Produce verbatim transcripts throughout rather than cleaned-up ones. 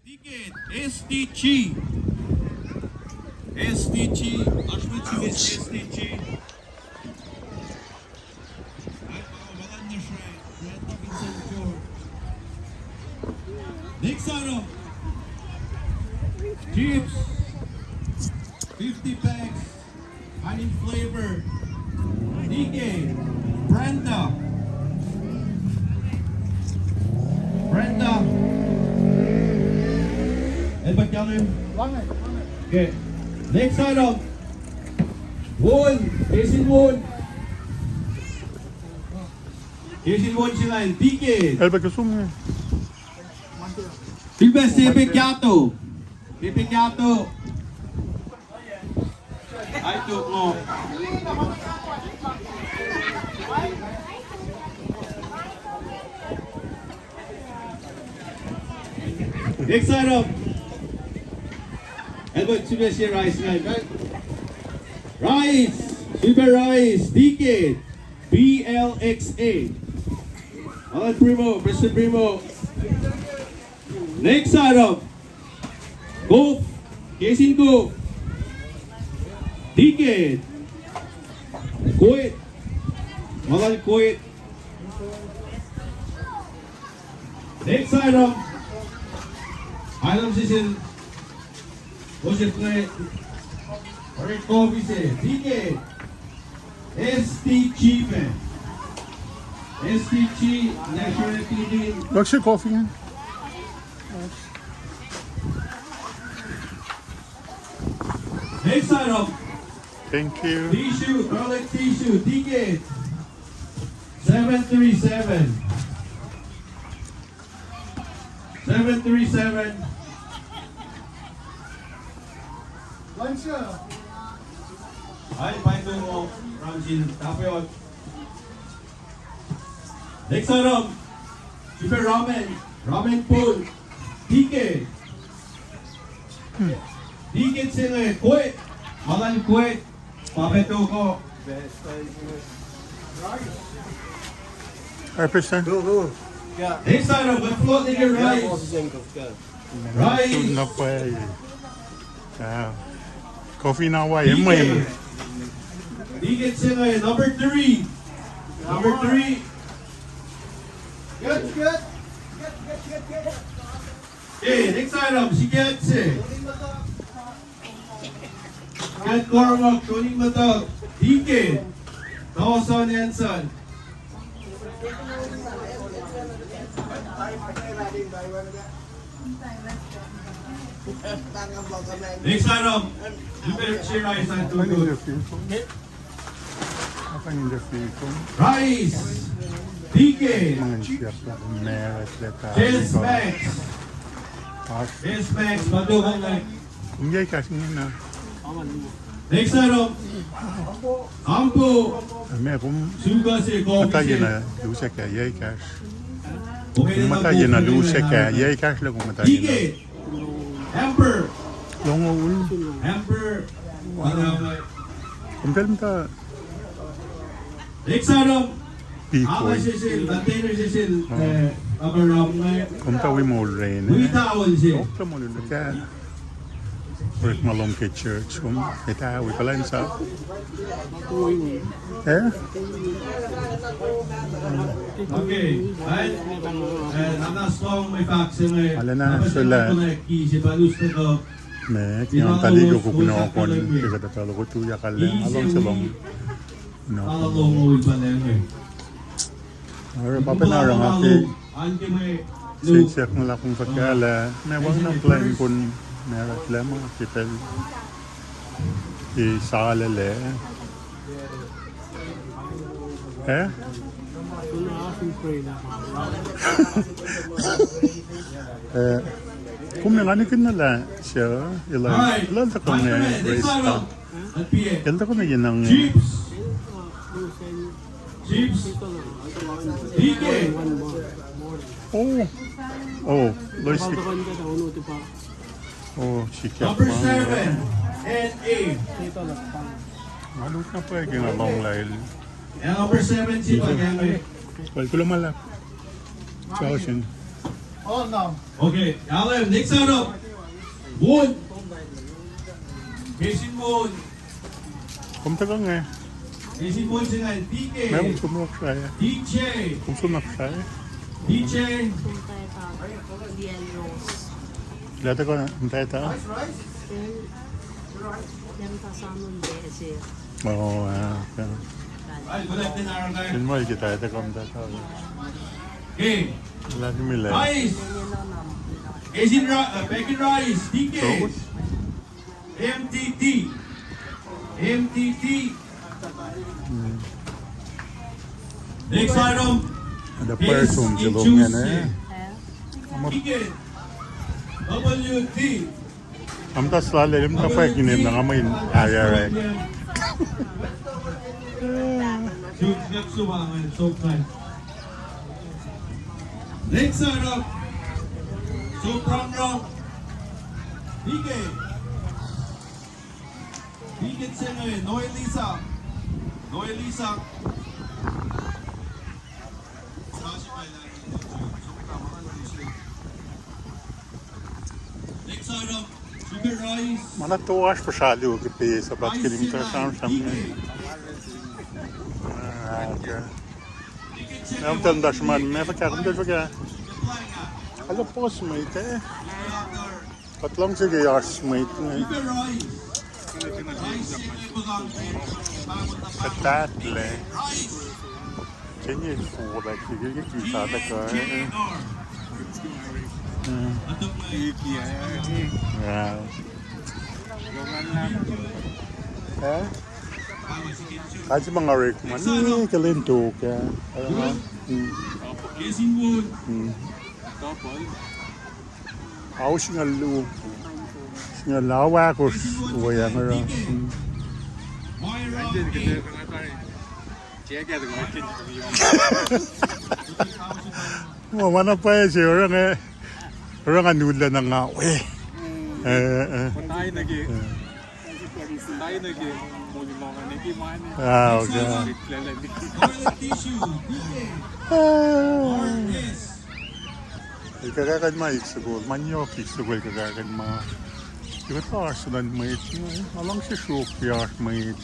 Ticket, S T G. S T G, oasr mwet se S T G. Next item. Chips. Fifty packs. Honey flavor. D K. Brenda. Brenda. Elbert County. Okay. Next item. Won. Jason Won. Jason Won singucul D K. Elbert County. Silver Sepe Kyato. Sepe Kyato. Ai tok ngo. Next item. Elbert Silver Rice, right? Rice, Silver Rice, ticket, B L X A. Alan Primo, President Primo. Next item. Kof. Kesin Kof. Ticket. Kuwait. Malal Kuwait. Next item. Item session. Joseph Kuwait. Ore Kof ise. Ticket. S T G me. S T G, National Activity. Lakse coffee. Next item. Thank you. Tissue, toilet tissue, ticket. Seven three seven. Seven three seven. Ai, paito mo, Ramsin, tapiot. Next item. Super ramen. Ramen pool. Ticket. Ticket se inge Kuwait. Malan Kuwait. Papeto ko. Five percent. Go, go. Next item. Let's float the rice. Right. Sulna pwacye. Ah. Coffee na wai, emwe. Ticket se inge, number three. Number three. Good, good. Okay, next item, sikat se. Kat Kormak, Tony Matok, D K, Dawson Anson. Next item, you better share rice and Apa ni food. Dia Filcom? Apa ni Dia Filcom? Rice, D K, Mangan siap lah merat leta Jess Max. Pas. Jess Max, Matok Max. Kum yai kasing na. Next item. Ambo. Ame kum. Suka se ko mata se. Yena lusak ah yai kas. Kum mata yena lusak ah yai kas lah kum mata yena. Amber. Longo ul. Amber. Kum tal mata. Next item. Pikoi. Container session, eh, upper room. Kom ta wi mol rein. Wi ta on se. Kom ta mol rein. Orek ma lom ke church, kom, eta wi palan sa. Eh? Okay. Alena sula. Me, kian tali ko kukno kon, ke kata talo ko tu ya kalle, along se lom. No. Ore, papen arang ake. Sik sak ngelakung fakale. Me wang na plan kun me rat lema ke pel. Ke salele. Eh? Eh, kom ne ngani kinna la, siya, ila, ila ta kom ne, race ta. Elta ko na yenang. Chips. Chips. D K. Oh. Oh, loistik. Oh, sikyak. Number seven and eight. Malut na pa ke nga long lail. And number seven, si pa kami. Well, kulo malap. Chausin. Okay, Alan, next round up. Won. Kesin Won. Kom tuhkuh inge. Kesin Won se inge, D K. Meac kom som nuh sahyac? D J. Kom som nuh sahyac? D J. Kom tuhkuh, Liel Rose. Lah tuhkuh na, kom tuhkuh? Oh, yeah, yeah. Fin ma ke ta, ta kom ta. Okay. Lah mila. Rice. Kesin Ri-, uh, Pekin Rice, D K. Rose? M T T. M T T. Hmm. Next item. Ada person se lom yan, eh. D K. W T. Am tas lale, am ta pac kinem na nga main area, right? Next up, Soprano, D K. D K se inge, Noelisa. Noelisa. Next item, Super Rice. Ma na toasr pa srihpac ke pes, but kilim ta sam sam ne. Ah, okay. Am tal dash man me fuhkah, kom tal fuhkah. Alo pos me ite. Kuht luhngse ke oasr mwet inge. Kuht pahtlac. Kene forward ke ke kisa ta ka. Yeah. Eh? Kaji ma nga orekma ni ke lwen tok ah. Hmm. Hmm. Ao singucul luo. Singucul luo, ao ahkosr weacng oruh. Hmm. Ma, ma na pwacye se, oruh nga, oruh nga nullah na nga we. Eh, eh. Ah, okay. Ah. El kuh kahkuhn ma ik soko, ma niyok ik soko el kuh kahkuhn ma. Ikuh ta oasr sunan mwet, ma luhngse srok ke oasr mwet.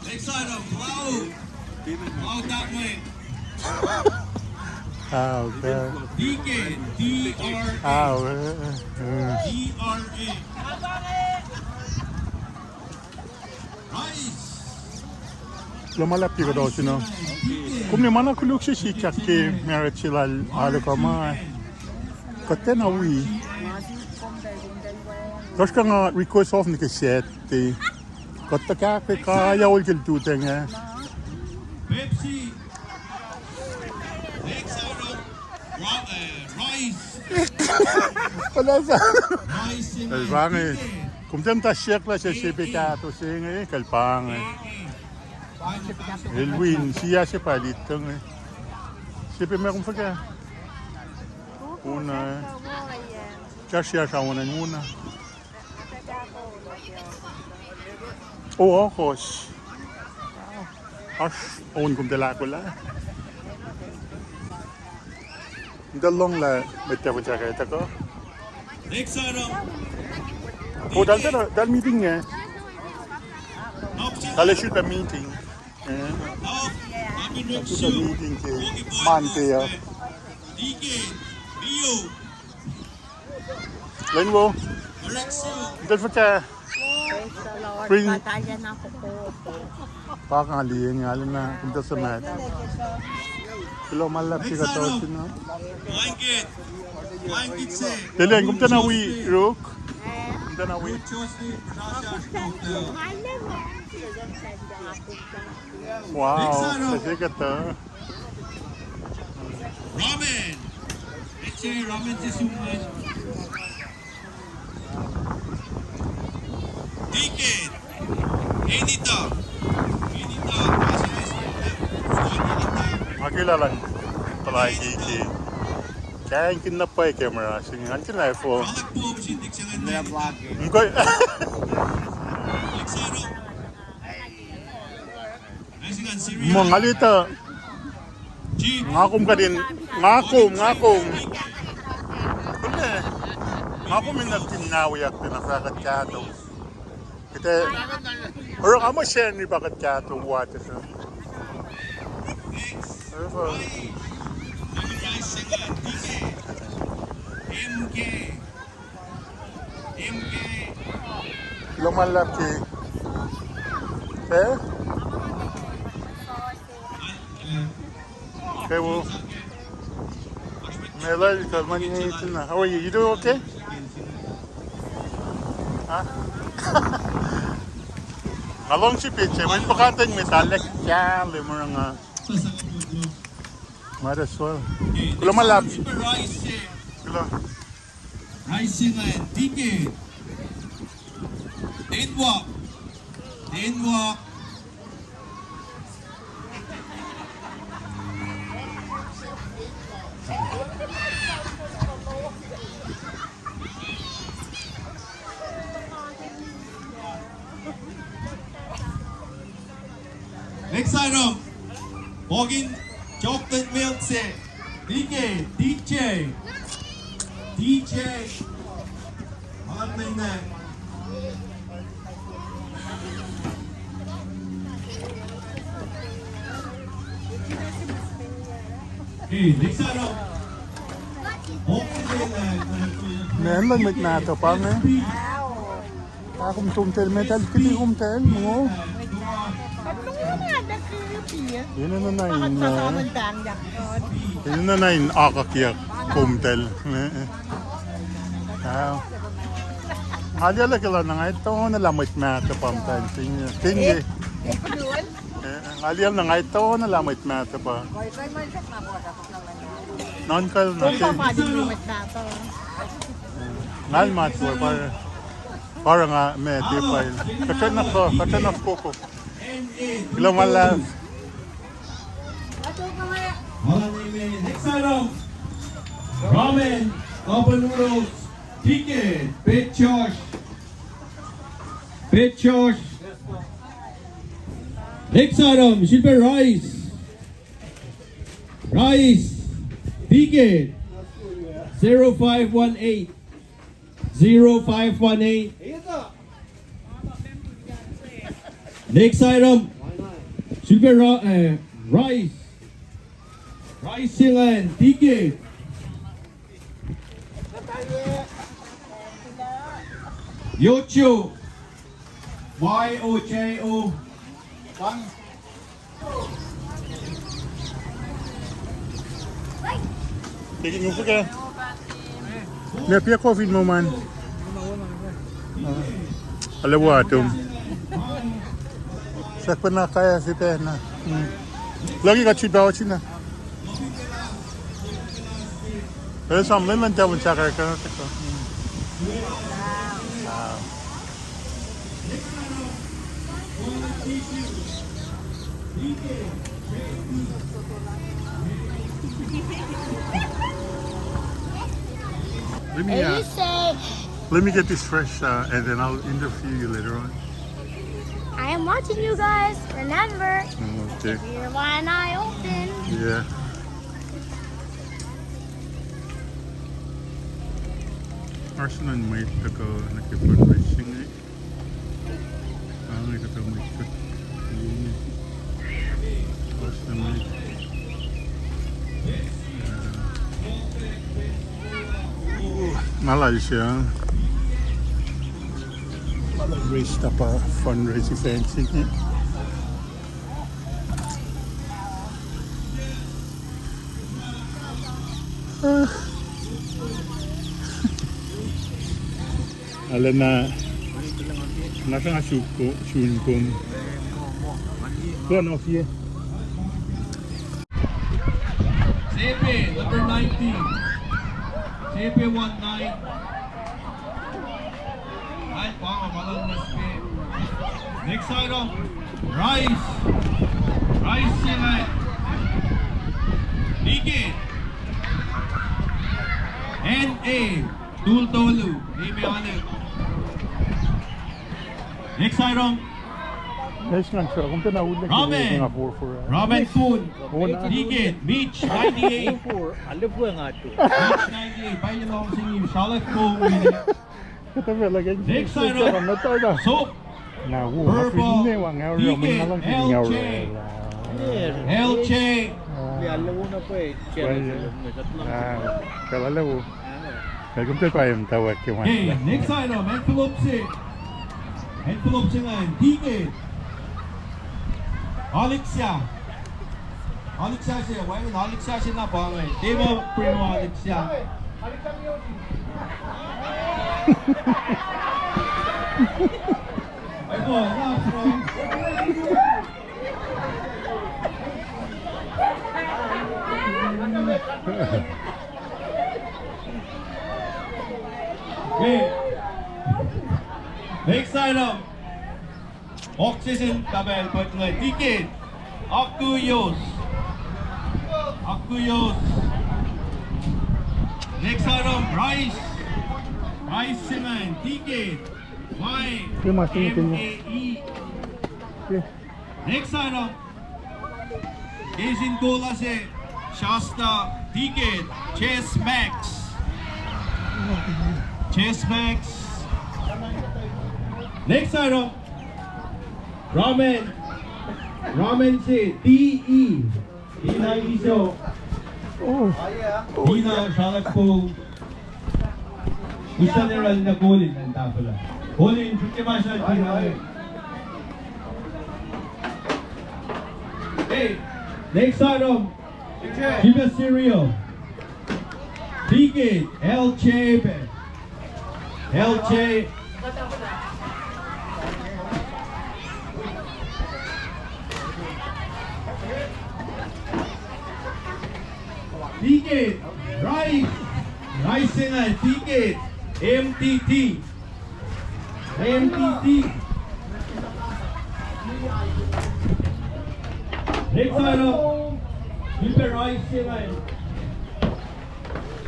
Next item, Palau. Palau that way. Ah, okay. D K, D R A. Ah, okay. D R A. Kuloh ma luhlahp ke kuhtuh sino. Kom ne ma na koluk se sikyak ke marriage lal alu kama. Kuht tiacna wi. Tuhsruhk nga request off nuh ke Saturday. Kuht tuhkahkwe kayac ol ke lututacng ah. Pepsi. Next item, Ri-, uh, Rice. Wala sa. Rice in el pa inge. Kom tiacna siyuck lah se sepe kahto se inge, kal pa inge. El win, siya se pa lituh inge. Sepe me kom fuhkah. Una. Josh, Josh, I wanna una. O, okos. Oasr on kom tiac ahkolah. Kom tiac lohng lah mwet tiac fuhkah ke tuhkuh. Next item. O, tal, tal, tal meeting inge. Tal issue the meeting. Eh. Tal issue the meeting ke Monday, ah. D K, Mio. Len wo. Kom tiac fuhkah. Praise the Lord. Bring. Batalya na kuko. Pa nga liye nga lena, kom tiac suhmaht. Kuloh ma luhlahp ke kuhtuh sino. Blanket. Blanket se. Lelen, kom tiacna wi, Rook. Kom tiacna wi. Wow, se kuhtuh. Ramen. Etse ramen se sum. Ticket. Enita. Enita. Akila lan palai kiki. Kain kin na pwacye camera sing an kin iPhone. Mkoi. Muh nga leta. Nga kom kuht in, nga kom, nga kom. Nga kom in nuh fin na wiyuck na fahk kuht kahto. Kuht ac oruh nga muh Sacnri pa kuht kahto water. Kuloh ma luhlahp ke. Eh? Kewo. Meac lal kalman etin na. How are you? You doing okay? Huh? Nga lohng srihpac se, wen puhkantwen mwet ah lek kahlwem oruh nga. Might as well. Kuloh ma luhlahp. Kuloh. Rising and D K. Denwalk. Denwalk. Next item. Pogin chocolate milk se. D K, D J. D J. One minute. Okay, next item. Meac luhn mwet mahtuh pa inge. Ah, kom tomtacl, metal kiti komtacl, ngo. Enenuh na in, uh, enenuh na in akakiyak komtacl. Ah. Nga liye lah ke lah na nga etuh na lah mwet mahtuh pa muhtwacn se inge. Ke inge. Eh, nga liye lah na nga etuh na lah mwet mahtuh pa. Nuhnkuh na ke. Ngal matwar pa. Pa oruh nga met e pacl. Kuht enenuh, kuht enenuh fokoko. Kuloh ma luhlahp. Next item. Ramen, cup noodles, ticket, pet Josh. Pet Josh. Next item, silver rice. Rice, ticket, zero five one eight. Zero five one eight. Next item. Silver ri-, eh, rice. Rice singan, ticket. Yocho. Y O J O. Taking you again. Meac, pia kof in muh man. Ala watum. Sakpana kaya sipacna. Lucky got you down, you know. There's some lemon tavern chakra. Let me, uh, let me get this fresh, uh, and then I'll interview you later on. I am watching you guys. Remember, okay, keep your one eye open. Yeah. Arsenal mwet tuhkuh nuh ke fundraising, eh? Ah, inge kuhtuh mwet kuht. Arsenal mwet. Ah, ma lal se, ah. Ma lal raise tapa fundraising event se inge. Ah. Arulacna, nga sranga suk ko-, sun kom. Kuh na fie. Sepe, number nineteen. Sepe one nine. Next item, rice. Rice se inge. Ticket. N A. Tul tolu. Name on it. Next item. Ramen. Ramen Pun. Ticket. Mitch ninety-eight. Mitch ninety-eight. Pwacye lohm se inge. Sralak Pun. Next item. Soap. Purple. Ticket. L J. L J. Okay, next item, envelope se. Envelope se ingacn, ticket. Alexia. Alexia se, wacngihn Alexia se na pa inge. Demo Primo Alexia. Aiko, last one. Okay. Next item. Oxygen tabel pwet inge, ticket. Akuyos. Akuyos. Next item, rice. Rice se ingacn, ticket. Y M A E. Next item. Esin Kolase, Shasta, ticket, Chess Max. Chess Max. Next item. Ramen. Ramen se, D E. Ina Iso. Oh. Ina Shalakpo. Usta neral na golin an tafela. Golin, srihke ma sal tina. Hey, next item. Jibe Sirio. Ticket, L J. L J. Ticket, rice. Rice se ingacn, ticket, M T T. M T T. Next item. Jibe rice se ingacn.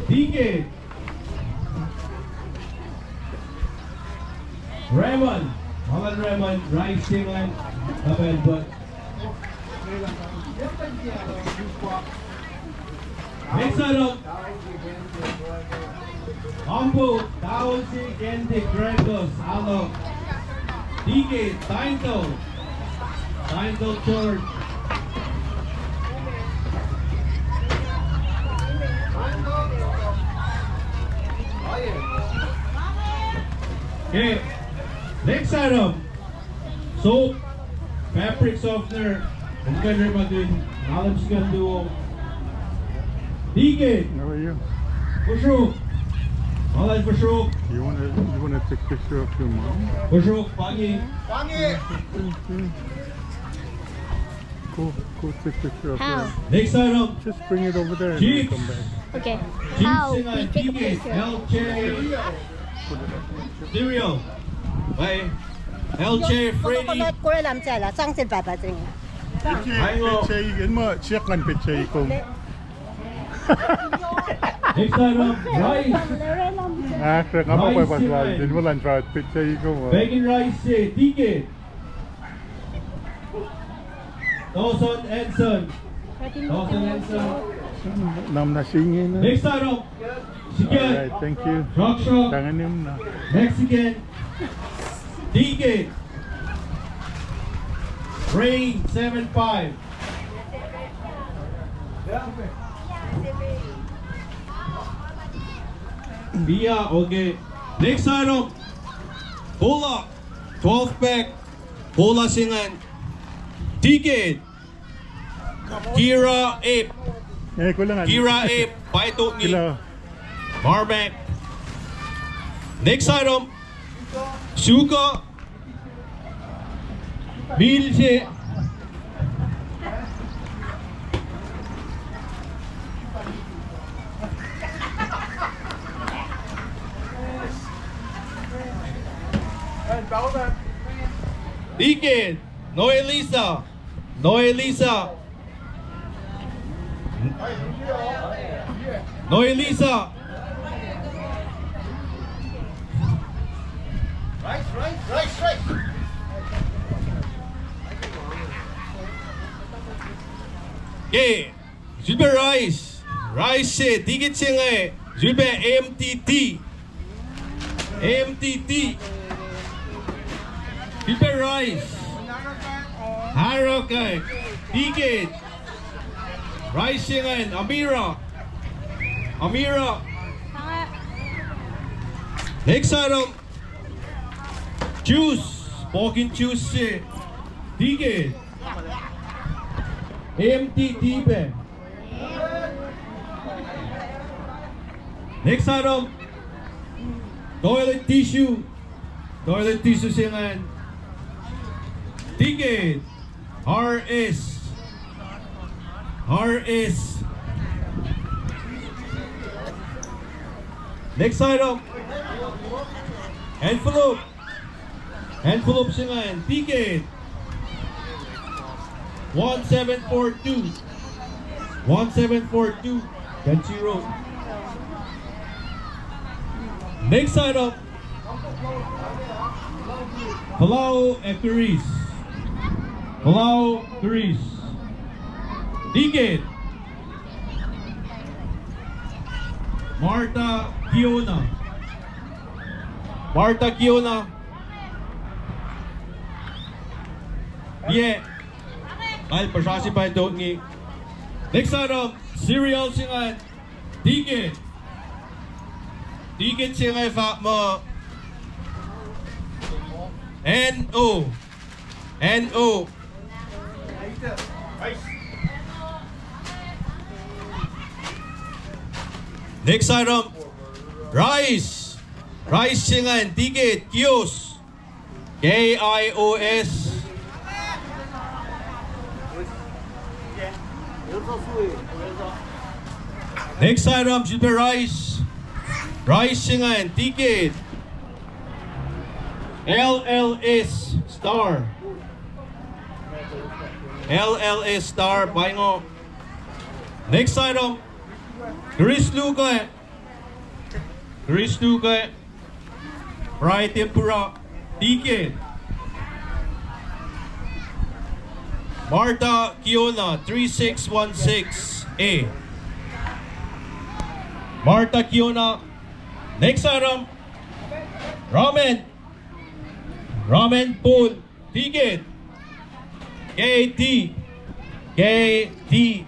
Ticket. Raymond. Alan Raymond, rice se ingacn. Tabel pwet. Next item. Ambo, Taosi, Candy, Gregos, Alok. Ticket, Tainto. Tainto George. Okay. Next item. Soap, fabric softener, Umkan Remadun, Alam Sikan Duo. Ticket. How are you? Bushuk. Alan Bushuk. You wanna, you wanna take picture of your mom? Bushuk, Pangi. Pangi. Go, go take picture of her. How? Next item. Just bring it over there and we come back. Okay. How? We take a picture. L J. Stereo. By L J Freddy. Coconut ko lam sala, sang sel papa sing. Picture, picture, in ma check ngan picture ko. Next item, rice. Ah, sure, nga pa pa pa din mo lan try picture ko. Bacon rice, eh, ticket. Dawson Anson. Dawson Anson. Nam na singin. Next item. Chicken. All right, thank you. Shrok shrok. Tanganim na. Mexican. Ticket. Rain seven five. Beer, okay. Next item. Cola. Twelve pack. Cola se ingacn. Ticket. Kira Ape. Eh, kulang an. Kira Ape, Paito Ni. Kila. Marmac. Next item. Suka. Milse. Ticket. Noelisa. Noelisa. Noelisa. Rice, rice, rice, rice. Ke, sulpac Rice. Rice se, ticket se inge, sulpac M T T. M T T. Sulpac Rice. Harrogate. Ticket. Rice se ingacn, Amira. Amira. Next item. Juice. Pumpkin juice se. Ticket. M T T pac. Next item. Toilet tissue. Toilet tissue se ingacn. Ticket. R S. R S. Next item. Envelope. Envelope se ingacn, ticket. One seven four two. One seven four two. That's zero. Next item. Palau Equeries. Palau Equeries. Ticket. Martha Kiona. Martha Kiona. Ye. Al pasrasi pa tok ni. Next item, cereal se ingacn. Ticket. Ticket se inge fahk muh N O. N O. Next item. Rice. Rice se ingacn, ticket, kios. K I O S. Next item, sulpac Rice. Rice se ingacn, ticket. L L S Star. L L S Star, paingo. Next item. Chris Luke. Chris Luke. Bright Tempura. Ticket. Martha Kiona, three six one six A. Martha Kiona. Next item. Ramen. Ramen Paul. Ticket. K T. K T.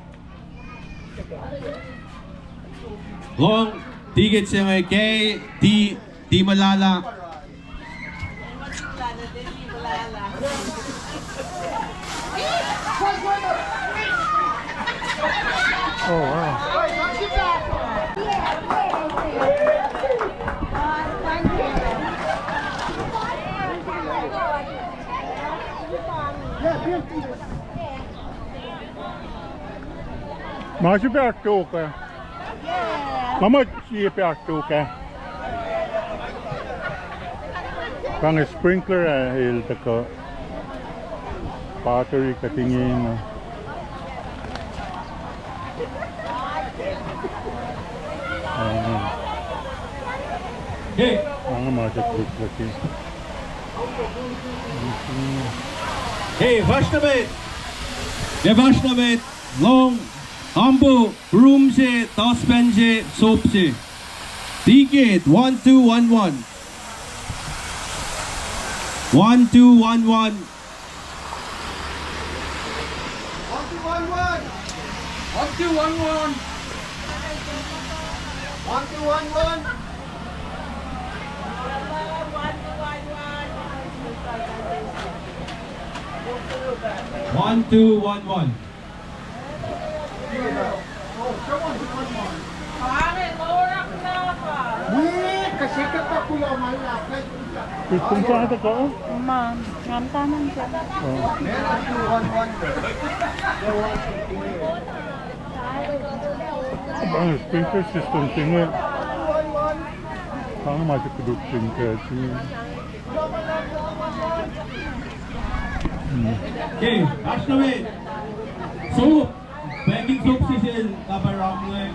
Long ticket se inge K T. T Malala. Oh, wow. Ma se pac tok ah. Ma ma sie pac tok ah. Pa inge sprinkler ah el tuhkuh. Battery kuht ingena. Amen. Hey. Amen, ma se tok ah. Hey, fahsr nuh met. Ke fahsr nuh met, long, ambo, broom se, dustpan se, soap se. Ticket, one two one one. One two one one. One two one one. One two one one. One two one one. One two one one. Wi, kasi ka pa kulo man la. Kung sa ka? Ma, ngam tanan siya. Oh. Ang sprinkler system singe. Ang masih keduk sprinkler singe. Hmm. Okay, fahsr nuh met. Soap. Packing soap station, Kaparam nge.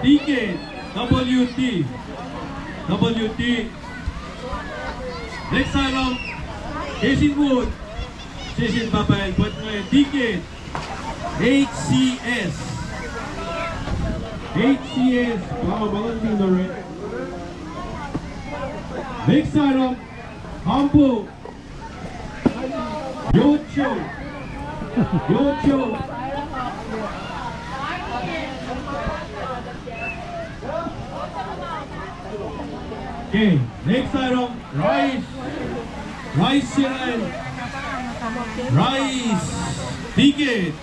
Ticket, W T. W T. Next item, Jason Wood. Jason Papel, put nge ticket. H C S. H C S, pa ma luhn Tinore. Next item, Hampo. Yocho. Yocho. Okay, next item, Rice. Rice Sinan. Rice. Ticket.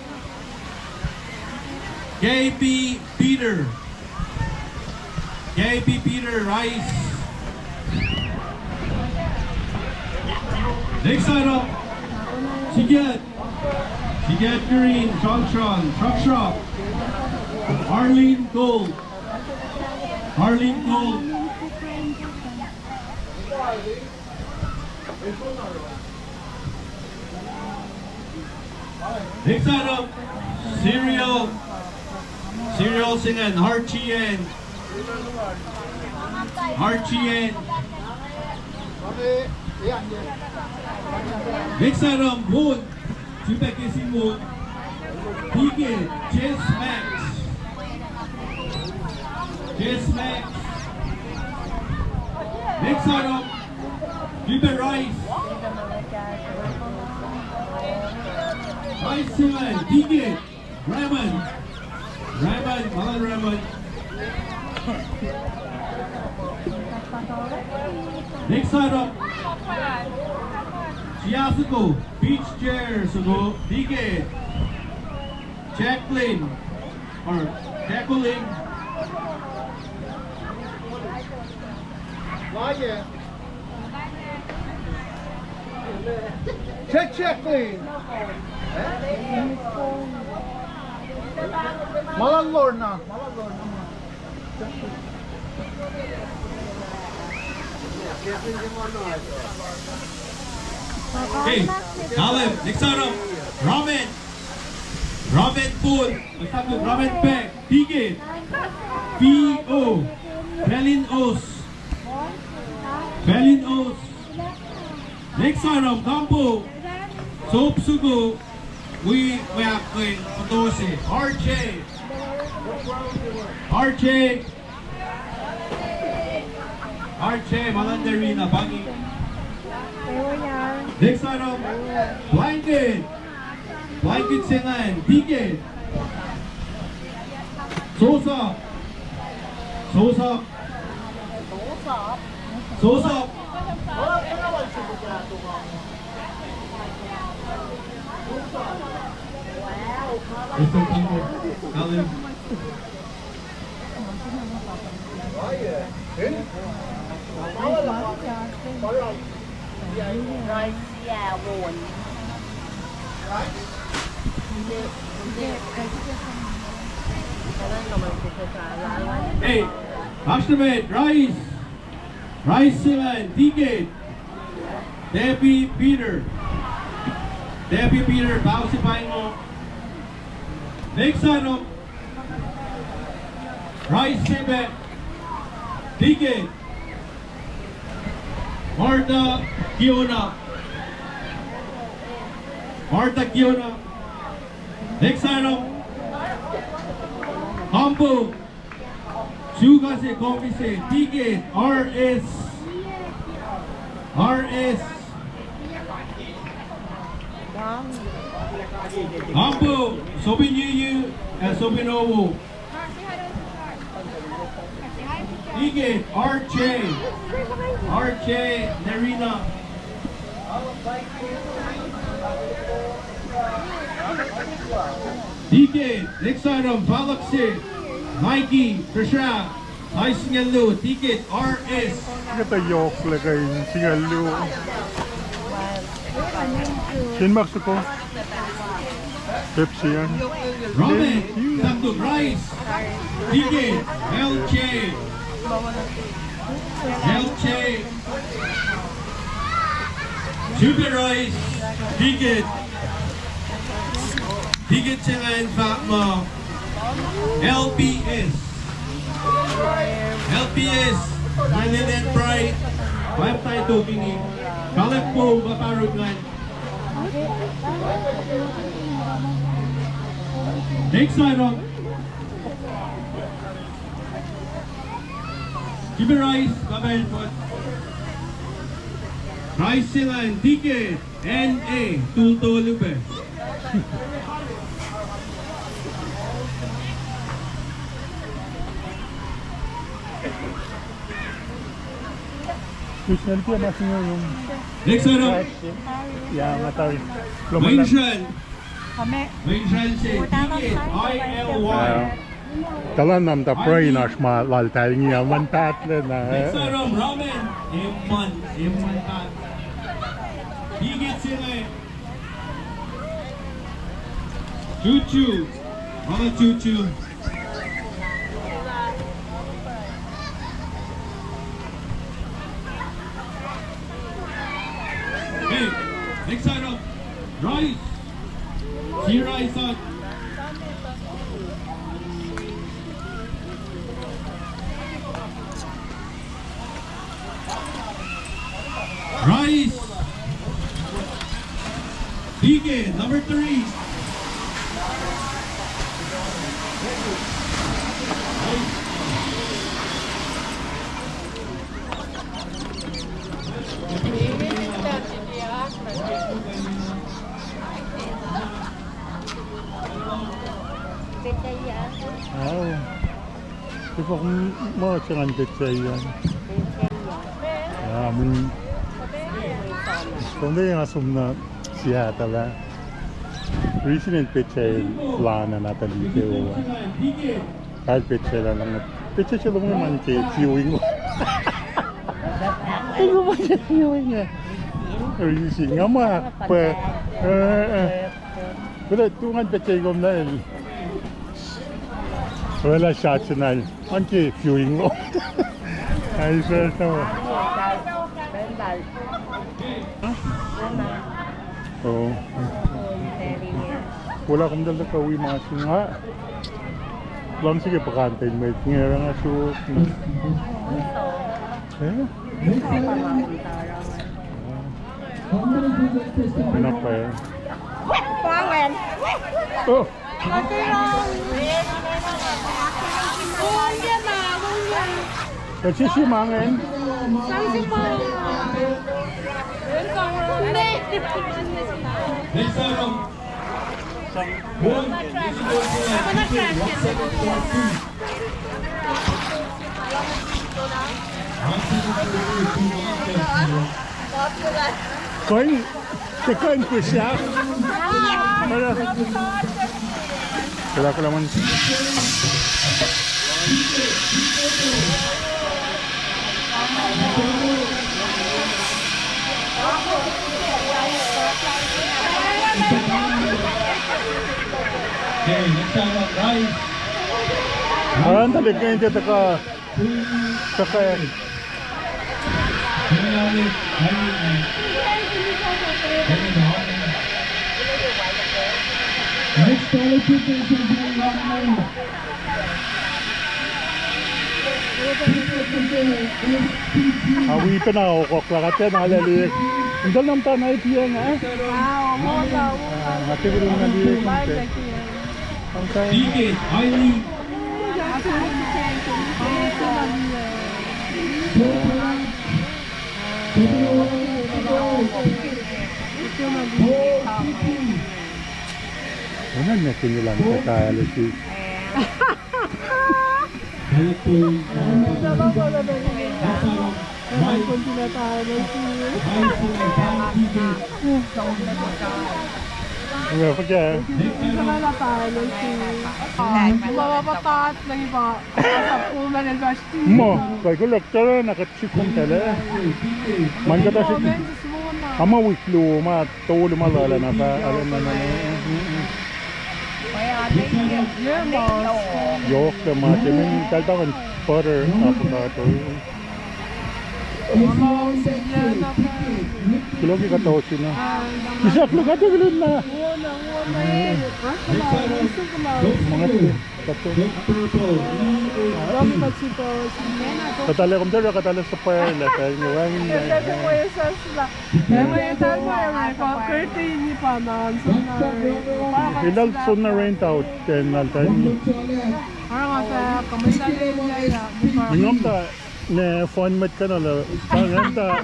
K P Peter. K P Peter Rice. Next item. Sikat. Sikat Green, Sean Sean, Shrub Shrub. Arlene Gold. Arlene Gold. Next item, Serial. Serial Sinan, Archie N. Archie N. Next item, Wood. Two pack is in Wood. Ticket, Chess Max. Chess Max. Next item, River Rice. Rice Sinan, Ticket. Raymond. Raymond, Alan Raymond. Next item. Siasako, beach chair, soko, Ticket. Jacqueline, or Jacqueline. Check, check, please. Malan Lorna. Hey, Caleb, next item. Ramen. Ramen food. Let's have the ramen bag. Ticket. P O. Pelin Os. Pelin Os. Next item, Kampo. Soap sugo. We, we are going to say R J. R J. R J, Malanderina, Bangi. Next item, Blanket. Blanket Sengan, Ticket. Sosap. Sosap. Sosap. Mister Tangko, Alan. Hey, Ashtamed, Rice. Rice Sinan, Ticket. Debbie Peter. Debbie Peter, Bausi Paingo. Next item. Rice Sibe. Ticket. Martha Kiona. Martha Kiona. Next item. Hamburg. Sukase Komise, Ticket, R S. R S. Ambo, Sobin Yuyu, uh, Sobin Owo. Ticket, R J. R J, Nerina. Ticket, next item, Falakse, Nike, Pressure, Nice Ngelu, Ticket, R S. Kata yohk leka in singucul luo. Sin Mexico. Pepsi an. Ramen, Thank you. Taco Rice, Ticket, L J. L J. Super Rice, Ticket. Ticket se ingacn fahk muh L P S. L P S, Lillian Bright, Five Taito Mini, Kalek Paul, Baparut Ngan. Next item. Jimmy Rice, Babel Fort. Rice Sinan, D K, N A, Tultolupe. Next item. Mention. Mention se. I L Y. Talan nam ta brain oasr ma laltahl ngi aman pahtlac na. Next item, ramen. Eman, eman paht. Ticket se inge. Chuchu. Mama Chuchu. Hey, next item. Rice. Si Rice on. Rice. D K, number three. Wow. Sifak m-, ma se ngan petsac an. Ah, mun. Somlah nga som na Seattle ah. Reason in petsac lana na ta lite o. Kal petsac lana. Petsac se lom man ke viewing. Ego ma ke viewing ah. Reason nga ma pa. Eh, eh. Kuht ac tu ngan petsac kom na el. Orwaclah shot se na el. An ke viewing lo. Ai, sir, no. Oh. Wala kom dal ka wi ma sin nga. Lang sike pakan ten me ngerang asuk. Eh? Enough pa. Oh. Esi si mangen. Kain, ke kain pihsrihk. Kela, kela man. Aran ta lek ngan te taka. Saka. Awi pacna okok lah kuht tiacna lalik. Indol nam ta na ip yen, eh? Ah, nga tiac kuh in lalik. Ticket, Eileen. Onan na kini lang kata lesi. Ina fuhkah? Muh, kuh koluk tara na kuht srihk kom tala. Man kuhtuh srihk. Ama wik luo ma tolu ma lala na fah. Yohk lah ma ke min kaltakan butter avocado. Kuloh ke kuhtuh sina. Misak luhk ah, tuh kuloh na. Mangat. Kuhtuh. Kuhtuh lah, kom tiac kuhtuh lah suhpwacr lah, wacngihn lah. Eltahl soenna rent out ten altahl. Ngam ta ne fun mwet kuhna lah, pa ngam ta,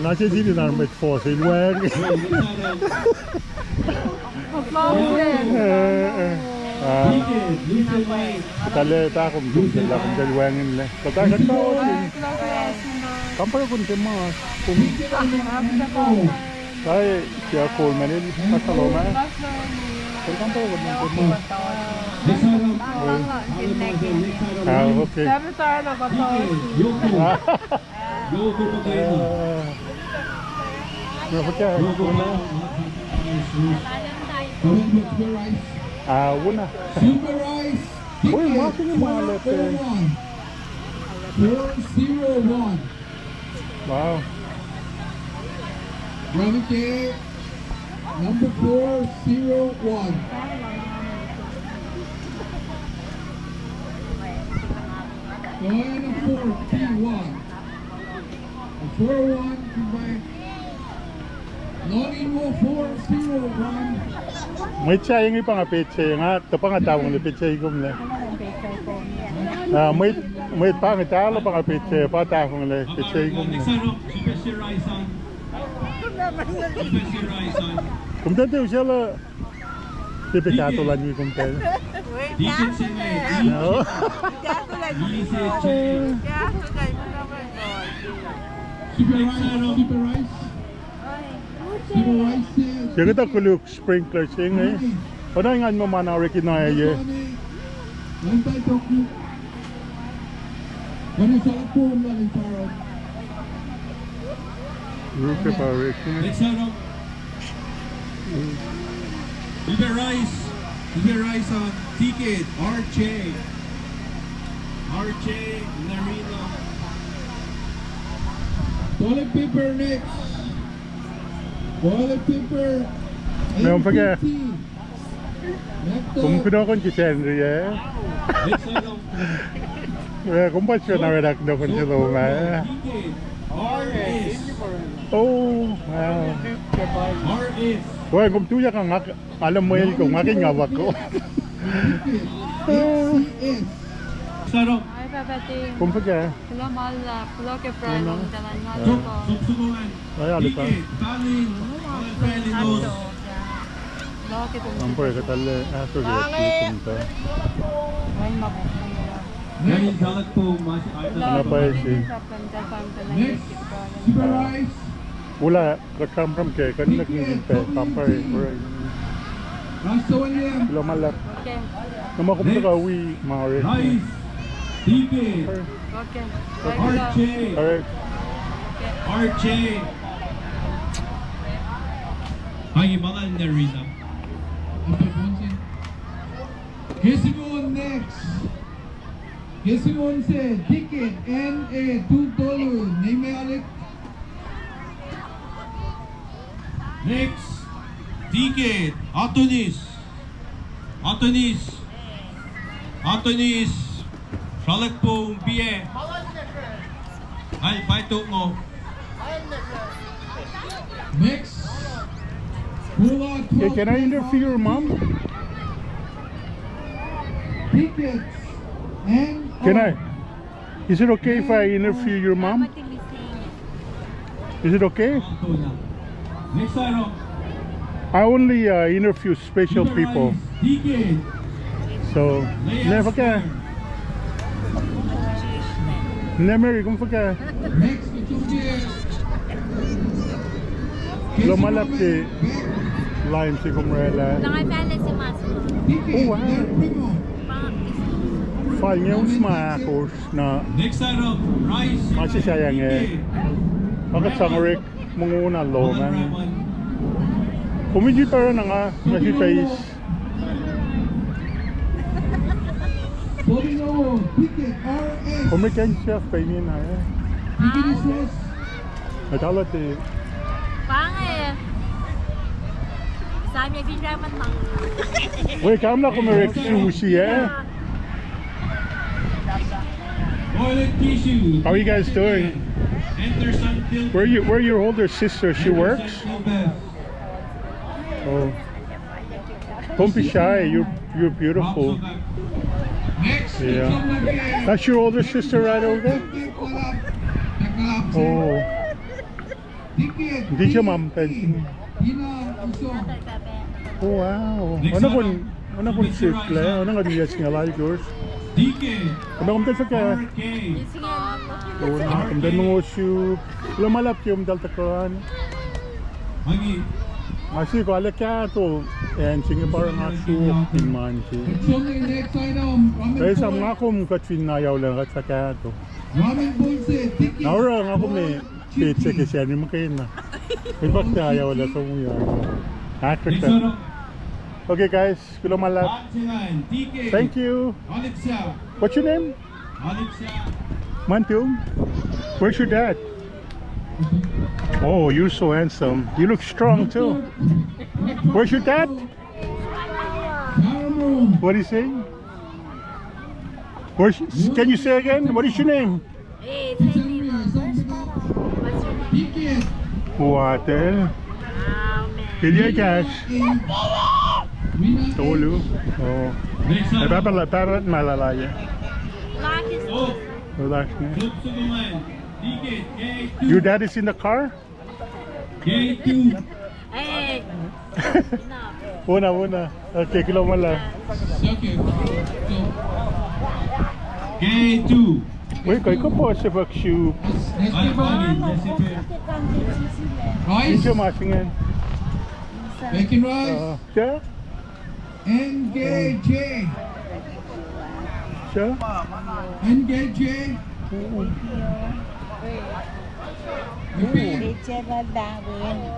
nga se sili na mwet fohs el wacng. Kuhtuh lah, pa kom tok sel lah, kom sel wacngihnlac. Kuhtuh kuhtuh. Kampare kom tiac mas, kom. Ai, sia kol ma nil, kasa lom ah. Kom kampare kom tiac mas. Ah, okay. Ah. Mwe fuhkah? Ah, wona. Oi, ma se inge ma lete. Four zero one. Wow. Brother K, number four zero one. Go ahead and four P one. Four one, goodbye. Login wo four zero one. Mwet se inge pa nga petsac, nga, tuh pa nga tahfonglac petsac kom lac. Ah, mwet, mwet pa nga tahlo pa nga petsac, pa tahfonglac petsac kom lac. Next up, Professor Raison. Professor Raison. Kom tiac usaclah. Tiac pac kahto luhn wi kom pacl. Tiac usaclah. Super Rice, Super Rice. Super Rice, eh. Tiac kuhtuh koluk sprinkler se inge. Oruh ngan muh ma na orek in oacyacpac. Next up, Uber Rice, Uber Rice on ticket, R J. R J Larino. Toilet paper next. Toilet paper. Meoa, fuhkah? Kom kunohkohn ke Sacnri, eh? Eh, kom pa srihke na oraclah kunohkohn se lom ah, eh? Oh, wow. Wacngihn kom tuyak nga, nga luhmwel kom, nga ke nga wako. Kom fuhkah? Kampare kuhtuh lah, ah, sorry, kom ta. Nga pa si. Next, Super Rice. Wula, kuht sramsram ke, kuht nuh ke pac kampare. Last one, yeah. Kuloh ma luhlahp. Okay. Na ma kom tuhkuh wi ma orek. Nice. D K. Okay. R J. All right. R J. Ai, ma lal Nerina. Kesimon next. Kesimon se, ticket, N A two dollar, name alek. Next, ticket, Atonis. Atonis. Atonis. Sralak pom piac. Al paito ngo. Next. Hey, can I interview your mom? Tickets and Can I? Is it okay if I interview your mom? Is it okay? I only, uh, interview special people. So, ne fuhkah? Ne Mary, kom fuhkah? Kuloh ma luhlahp ke lime se kom oraclah. Oh, wow. Fal inge us ma ahkosr na. Next item, rice. Ma se sahyac inge. Pa kuht sang orek mongo na lom an. Kom in sifilpac oruh na nga, nga sifilpac eis. Kom in kuh in sifilpac eis na, eh? Nga talah te. Pa inge. Sami Abinraman lang. Wait, come na kom orek sushi, eh? How are you guys doing? Where you, where your older sister? She works? Oh. Don't be shy. You're, you're beautiful. Yeah. That's your older sister right over there? Oh. Did your mom tell you? Oh, wow. Ona kon, ona kon sik le, ona kon yes nga lal yours. Ona kon tesa ke. Ona kon tesa ngosu. Lo malap ke om tal takan. Nga si ko ale kahto, and singe bar nga su in man si. Esam nga kom kuht fin na yaule kuht sa kahto. Na ora nga kom me Pete se ke sani muhkwena. Ipakta ya wala somu ya. Akasha. Okay, guys, kuloh ma luhlahp. Thank you. What's your name? Mantum? Where's your dad? Oh, you're so handsome. You look strong too. Where's your dad? What is he saying? Where's, can you say again? What is your name? Hey, tell me, what's your name? What the? Amen. Ilya Cash. Tolu. Oh. Eh, papa la, papa malala ya. Relax, ne? Your dad is in the car? K two. Eh. Una, una. Okay, kuloh ma luhlahp. Okay. So, K two. Wait, koi ko po se fak shu. Let's give a Rice. Injo masingen. Bacon rice. Uh, yeah. N K J. Sure. N K J.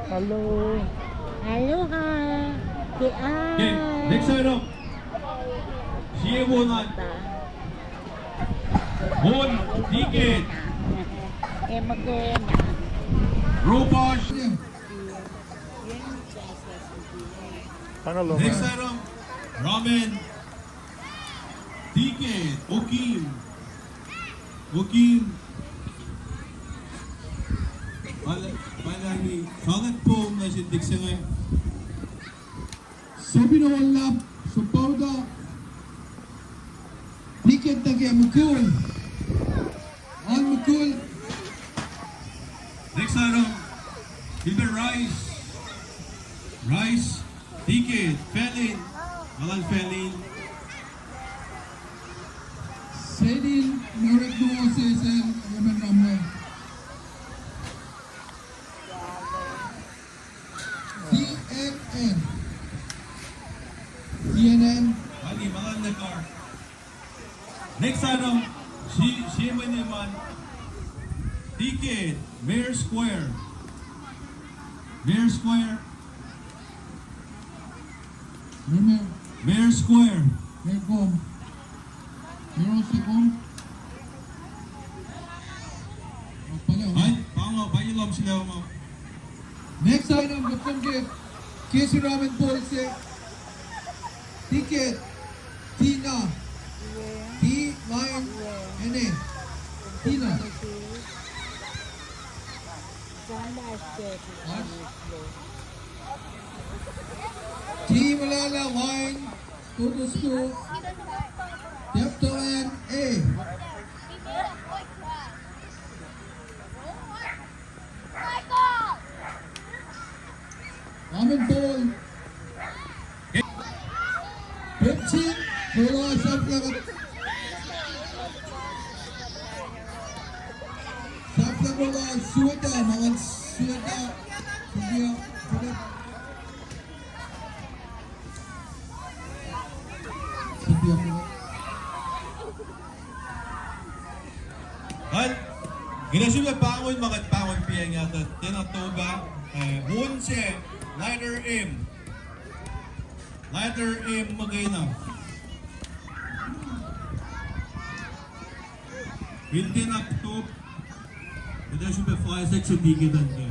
Hello. Aloha. Okay, next item. Siye Wonan. Won, Dikit. Robosh. Next item, Ramen, Dikit, Okim, Okim, Pal-, Palani, Salat Pom, Nasin Dixon. Sabina Wallap, Sabota, Dikit Take Mukul. On Mukul. Next item, River Rice. Rice, Dikit, Felin. Alan Felin. Selin, Merek Moses, and Roman Ramwe. C N N. C N N. Ani, Malan Nakar. Next item, si, si Maneman. Ticket, Mayor Square. Mayor Square. Mayor. Mayor Square. Mayor Gom. Mayor Sekom. Ai, pango, pailom sila mo. Next item, welcome gift. Casey Ramen Boys, eh. Ticket. Tina. T Line N A. Tina. Team Lala Line. Total score. Depto N A. Amen, Paul. Pepsi, Paul, Safla, Safla, Paul, Sueta, Malan, Sueta, Sueta, Sueta. Al, kena srihpac pahngon ma kuht pahngon piyacng ah, tuh tiacna toba, eh, won se, letter M. Letter M muhkwena. Fill them up top. Kuht ac srihpac flask se ticket an ke.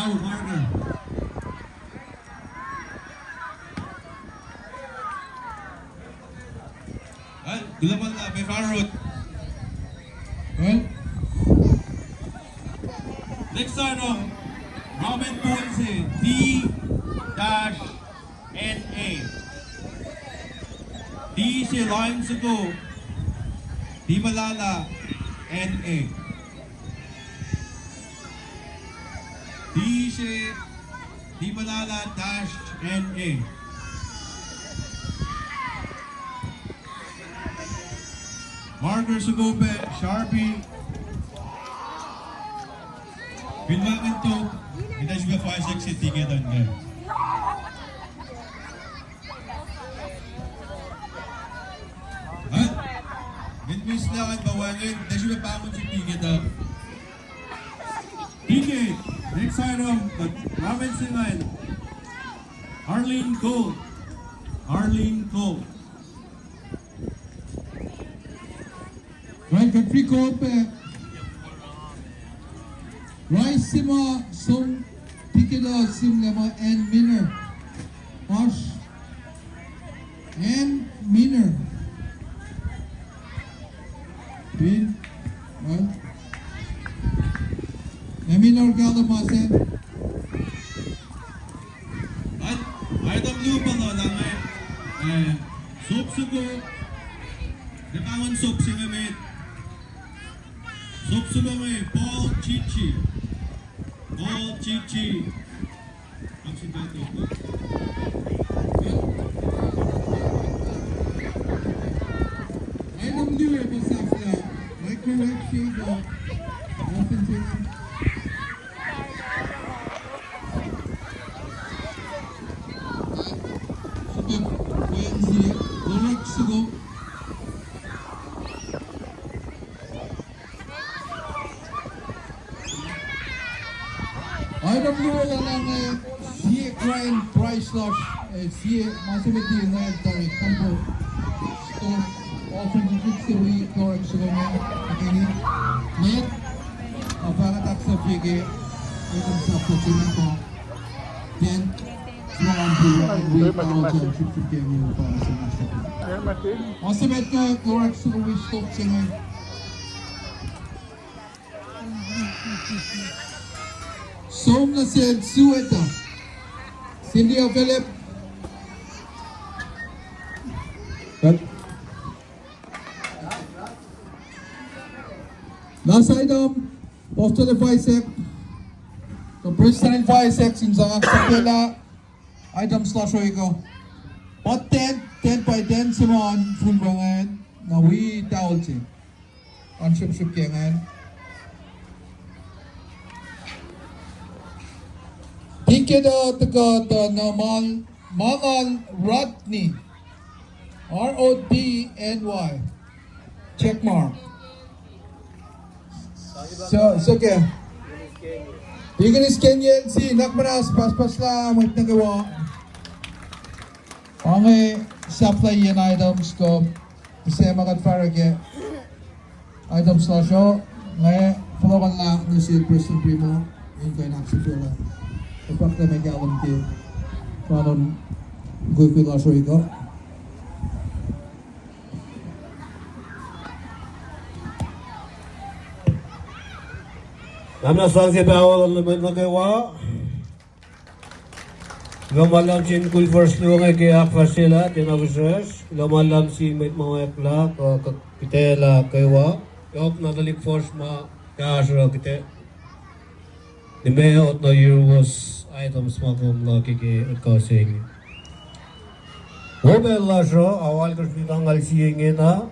Marker. Well, kuloh ma luhlahp, Mefarot. Well, next item, Robert Ponce, D dash N A. D se line soko, D Malala, N A. D se, D Malala dash N A. Marker soko pac, Sharpie. Fin wacngihn top, in ac sifilpac five six se ticket an ke. Hah? Min mihslac an pa wacngihn, in ac sifilpac pahngon se ticket uh. Ticket, next item, kuht ramen singucul. Arlene Cole. Arlene Cole. Right, kuht free call pac. Rice sima som ticket uh sihmlac ma Ann Miner. Oasr Ann Miner. Fin, right? Ann Miner kahlwem ma sacn. Item luo pa lah inge, eh, sop soko, na pahngon sop se inge met. Sop soko inge, Paul Chichi. Paul Chichi. Item luo pa sahflah, microwave shaver. Oasr se inge. Soko, Clorox soko. Item luo lah inge, sie grand prize lasr, eh, sie ma se met inge tari, Temple Store, Orphan Kids Story, Clorox soko inge, akeni. Met, a fahk ahksahfye ke, item sahflah se inge pa. Ten, one, two, one, we, all jam, ship, ship, game, you, pa, se inge. Ma se met inge, Clorox soko wi stop se inge. Som nuh sel Sueta. Cynthia Philip. Last item, Pastor Isaac. Kuh Prestuhn Isaac in sang ahksahfyelah items lasr uh. But ten, ten by ten se ma on full bang an, na wi taul se. On srihpsrihp ke ingacn. Ticket uh tuhkuh tuh na Mal-, Malal Rodney. R O D N Y. Check mark. So, so ke. Deacon Iskeniel si, nuhnak muhnahs, pucspucs lah mwet nuh kwewa. Pa inge sahflahiyacn items kuh, use ma kuht fahsr ke items lasr uh, nga fohlohkohnlah nuh sel Prestuhn Primo in kuh in ahksahfyelah. Ac fahk lah meac kahlwem ke, pa na mukwikwi lasr uh kuh. Nga muh sang se pahol nuh met nuh kwewa. Kuloh ma luhlahp sin kul first luo inge ke ahkfahsryelah, tiacna wisrwasr. Kuloh ma luhlahp sin mwet ma oacklah, kuh, kuh, kuhtwaclah kwewa. Yohk na tuhlihk fuhsr ma kahsruh kuhtwena. Nimet na yuruwos items ma kom luhk ke, ke kuh se inge. Wo pacl lasr uh, aoalkohsr nuhtangngaul sie ingena.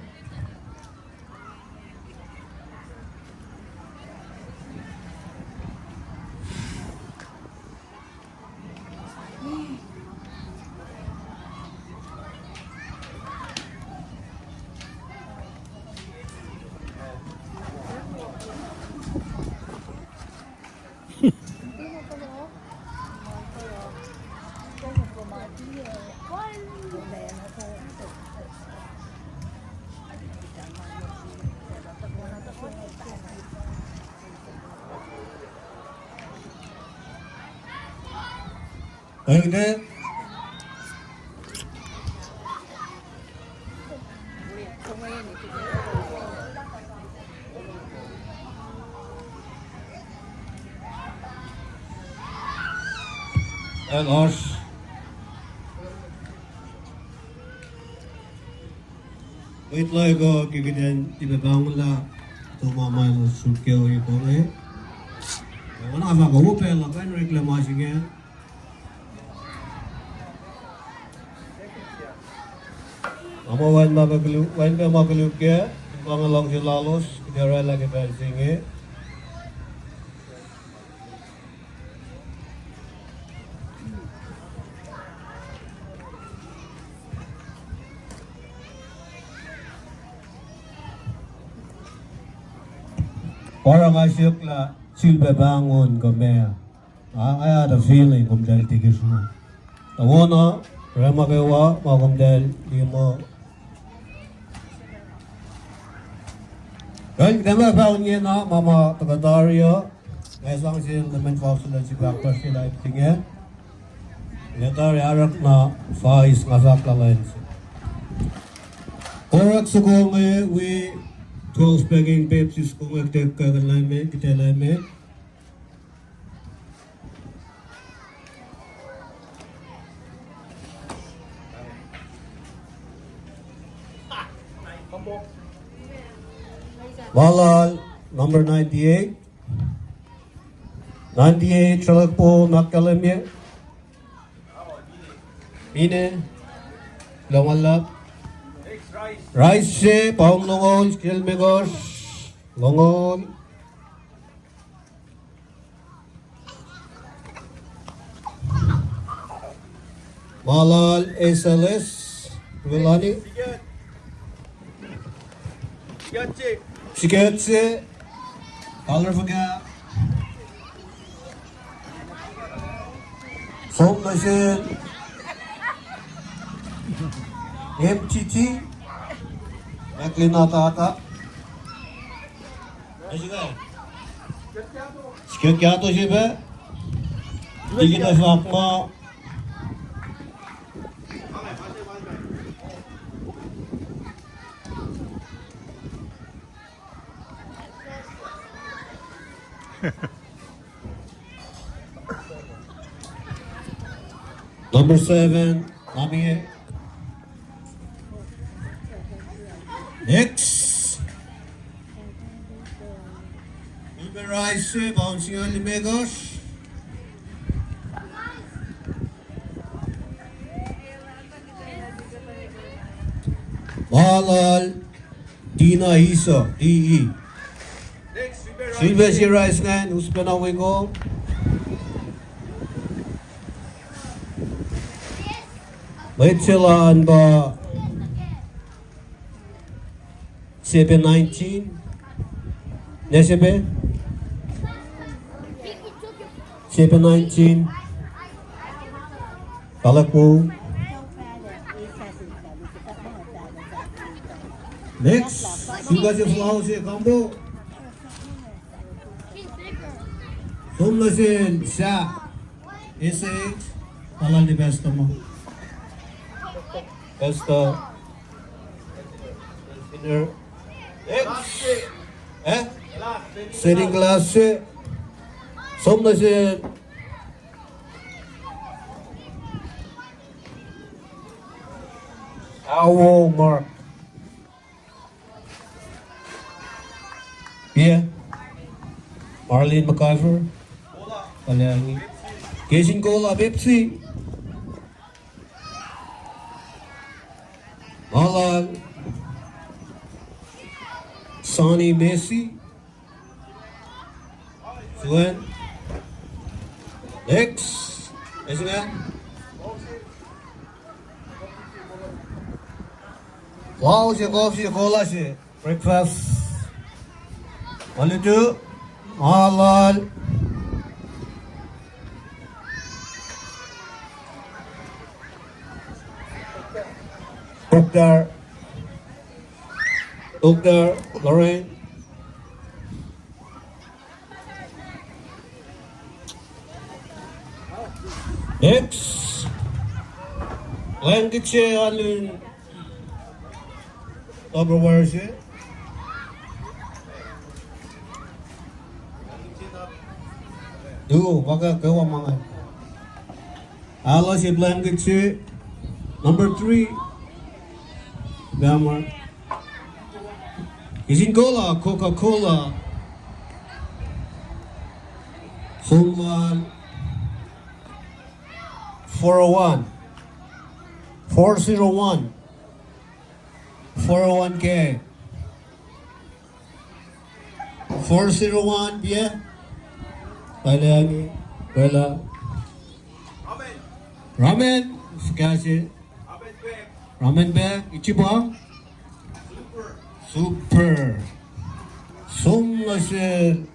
Thank you. Elos. Mwet luhk uh ke kuht in tiac pahngonlah, tuh ma ma elos suk ke ohiyac inge. Oacna fahk uh, upac luhk an oreklac ma se inge. Ama wacngihn ma koluk, wacngihn pac ma koluk kac, in pa nga luhngse lalos, kuht ac oraclah ke pacl se inge. Pa oruh nga siyuck lah sulpac pahngon kuh meac. I, I had a feeling kom tahl tiac ke sruh. Tuh wona, orekma kwewa ma kom tahl liye muh. Kuht ac pahngon ingena, ma ma tuhkuh tari uh, nga sang sel Leman Foxel in sifilpac ahkfahsrye lah ip se inge. Nga tari arulacna fais nga fahk lah lwen se. Oruh soko inge wi twelve Peking Pepsi soko inge, kuht ac kuh in liye, kuht ac liye. Ma lal number ninety-eight. Ninety-eight, srolak po, na kahlwem ye. Mine, longoul luhlahp. Rice se, pound longoul, scale limekohsr, longoul. Ma lal S L S, Rulani. Siket se, Kalor Fuhkah. Som nuh sel M T T, Maklin Atata. Siket kahto se pac. Liki na fahk ma. Number seven, Amie. Next. Number rice, pound singucul limekohsr. Ma lal Tina Iso, D E. Silver Sea Rice ngan, us pacna wiko. Mwet se lal an pa Sepe nineteen. Ne sepe? Sepe nineteen. Kalak wo. Next. Suka se flower se kambo. Som nuh sel sa. S H. Palal ni pastor ma. Pastor. Engineer. Next. Eh? Setting class se. Som nuh sel Awo Mark. Pia. Marlene MacIver. Palahangi. Kesin Kola Pepsi. Ma lal Sonny Messi. Suen. Next. Kesin ah. Wow, se coffee, se cola, se breakfast. One, two. Ma lal. Doctor. Doctor Lorraine. Next. Blanket se alun Tupperware se. Duo, baka kewa mangan. Alu se blanket se. Number three. Bama. Isin kola, Coca-Cola. Som lal four oh one. Four zero one. Four oh one K. Four zero one, yeah. Pala ni, pala. Ramen. Ramen, skase. Ramen bag, ichibang. Super. Som lal se.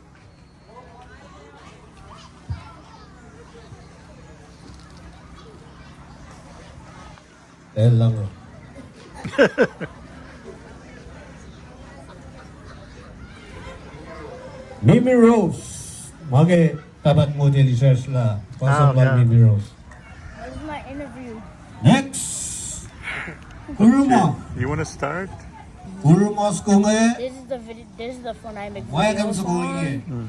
El lango. Mimi Rose. Ma ke tapat motel isasla. Pasal Mimi Rose. This is my interview. Next. Kuruma. You wanna start? Kuruma skonge. This is the video. This is the phone I make. Why videos on. Hmm.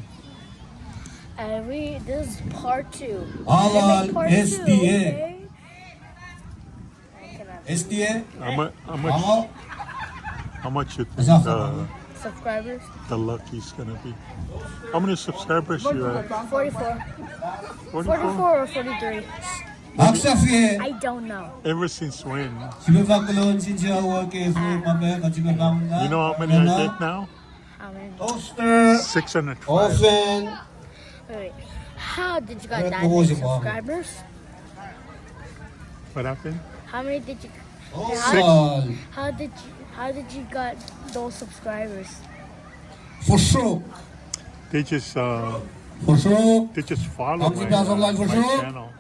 Uh, we, this is part two. Alal S D A. Okay? S D A? How mu-, how much, how much you think, uh, subscribers? The lucky is gonna be? How many subscribers you have? Forty-four. Forty-four? Forty-four or forty-three. Aksafi. I don't know. Ever since when? Sibe fakulon sin siawa ke fre mabe ka sibe fakulon. You know how many I get now? How many? Toaster. Six hundred five. Oven. Wait, wait. How did you got that many subscribers? What happened? How many did you, how, how did you, how did you got those subscribers? For sure. They just, uh, for sure. They just follow my, uh, my channel.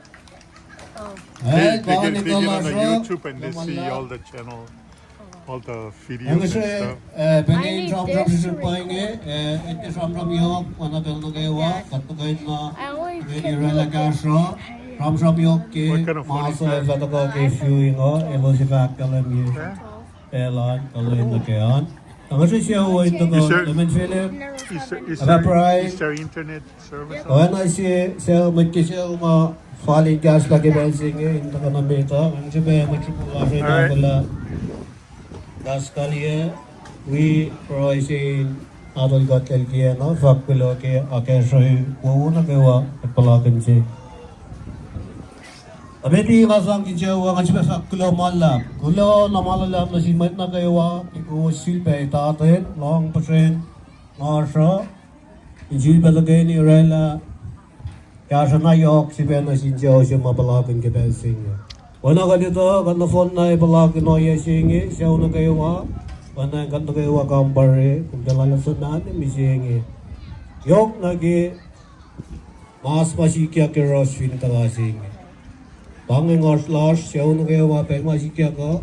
Oh. They, they get, they get on the YouTube and they see all the channel. All the videos and stuff. Eh, pacl in sramsram srihsrihk pa inge, eh, in sramsram yohk, oacna pacl nuh kwewa, kuht tuhkweni, eh, oraclah kahsruh, sramsram yohk ke ma suc fah tuhkuh ke viewing uh, elos ac fahk kahlwem ye. Pacl an, kahlwem nuh ke an. Nga srihsrihk in tuhkuh, Leman Philip, Abba Pry, oacna se, se mwet ke se ma fal in kahsruh ke pacl se inge, in tuhkuh nuh met uh, nga srihpac mwet srihpac lasr in ahkolah. Kahs kalyei, wi pruhe se in atol kuht lal kiyacna, fahk kuloh ke akacsruhi wowo nuh kwewa, kuht puhlakihn se. Ameti nga sang kihn sewa, nga srihpac fahk kuloh ma luhlahp. Kuloh na ma luhlahp nuh sin mwet nuh kwewa, ke kowos sulpac etatwen, lohng puhsren, ngasruh, in sulpac tuhkweni oraclah, kahsruh na yohk srihpac nuh sin sucu se ma puhlakihn ke pacl se inge. Oacna kuht etuh, kuht nohfohn na ac puhlakihn ohiyac se inge, sucu nuh kwewa, oacna kuht nuh kwewa kampare, kom tuh lal suhmaht mihsenge. Yohk nuh ke mas ma sikyak ke Ross fin tuhka se inge. Pa inge ngasr lasr, sucu nuh kwewa pacl ma sikyak uh,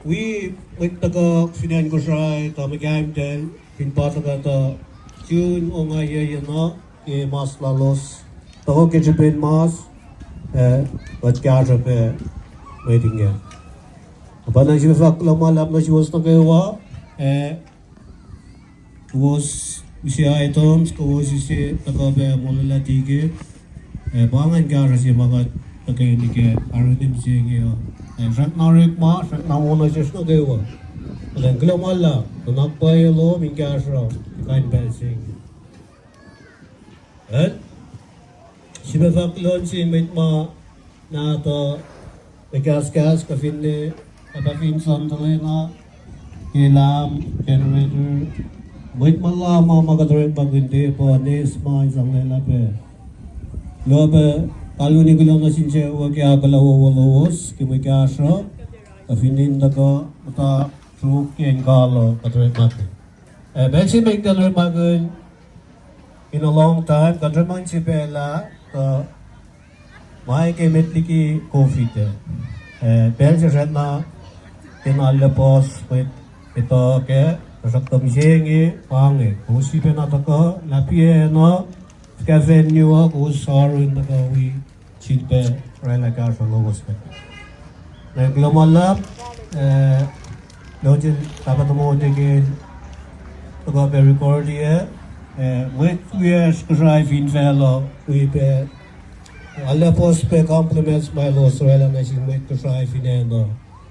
wi mwet tuhkuh fin acn Kosrae, tuh muhkahimtacl, fin pa tuhkuh tuh, sun ongaiyac na, ke mas lalos, tuhkuh ke srihpen mas, eh, kuht kahsruh pac mwet inge. Na pa nga srihpac fahk kuloh ma luhlahp nuh suwos nuh kwewa, eh, kowos use items, kowos use tuhkuh pac molwelah ticket, eh, pa ingacn kahsruh se ma kuht tuhkweni ke arulacna mihsenge uh. Eh, srackna orekma, srackna wo nuh sesr nuh kwewa. Kuloh ma luhlahp, nuhnak pwacye lom in kahsruh, kain pacl se inge. El, srihpac fahk kuloh nuh sin mwet ma nahtuh, mwe kahskahs kuh finne, kuhtuh fin sang tuhlana, ke lam, generator, mwet ma luhma ma kuht orekmakihn tepuh, nes ma in sang lwelah pac. Kuloh pac, kalweni kuloh nuh sin sucu ke ahkolah wowo lowos, ke mwe kahsruh, kuh finne in tuhkuh, muhta sruok ke in kalo kuht orekmakihn. Eh, pacl se met kuht orekmakihn, in a long time, kuht orekmakihn sifacna, uh, ma ke met liki COVID ah. Eh, pacl se srackna, kena luhpos, mwet etuh kac, tuhsruhktuh mihsenge, pa inge, kowos sifacna tuhkuh, lah piacna, fuhkah venue uh, kowos oaru in tuhkuh wi, Sifilpac oraclah kahsruh lowos met. Na kuloh ma luhlahp, eh, lotun Pahpah Tohmohte ke tuhkuh pac recordiyac, eh, mwet wiyacsr Kosrae fin facluh wi pac, arlac puhs pac compliments ma elos oraclah nuh sin mwet Kosrae fin acn uh,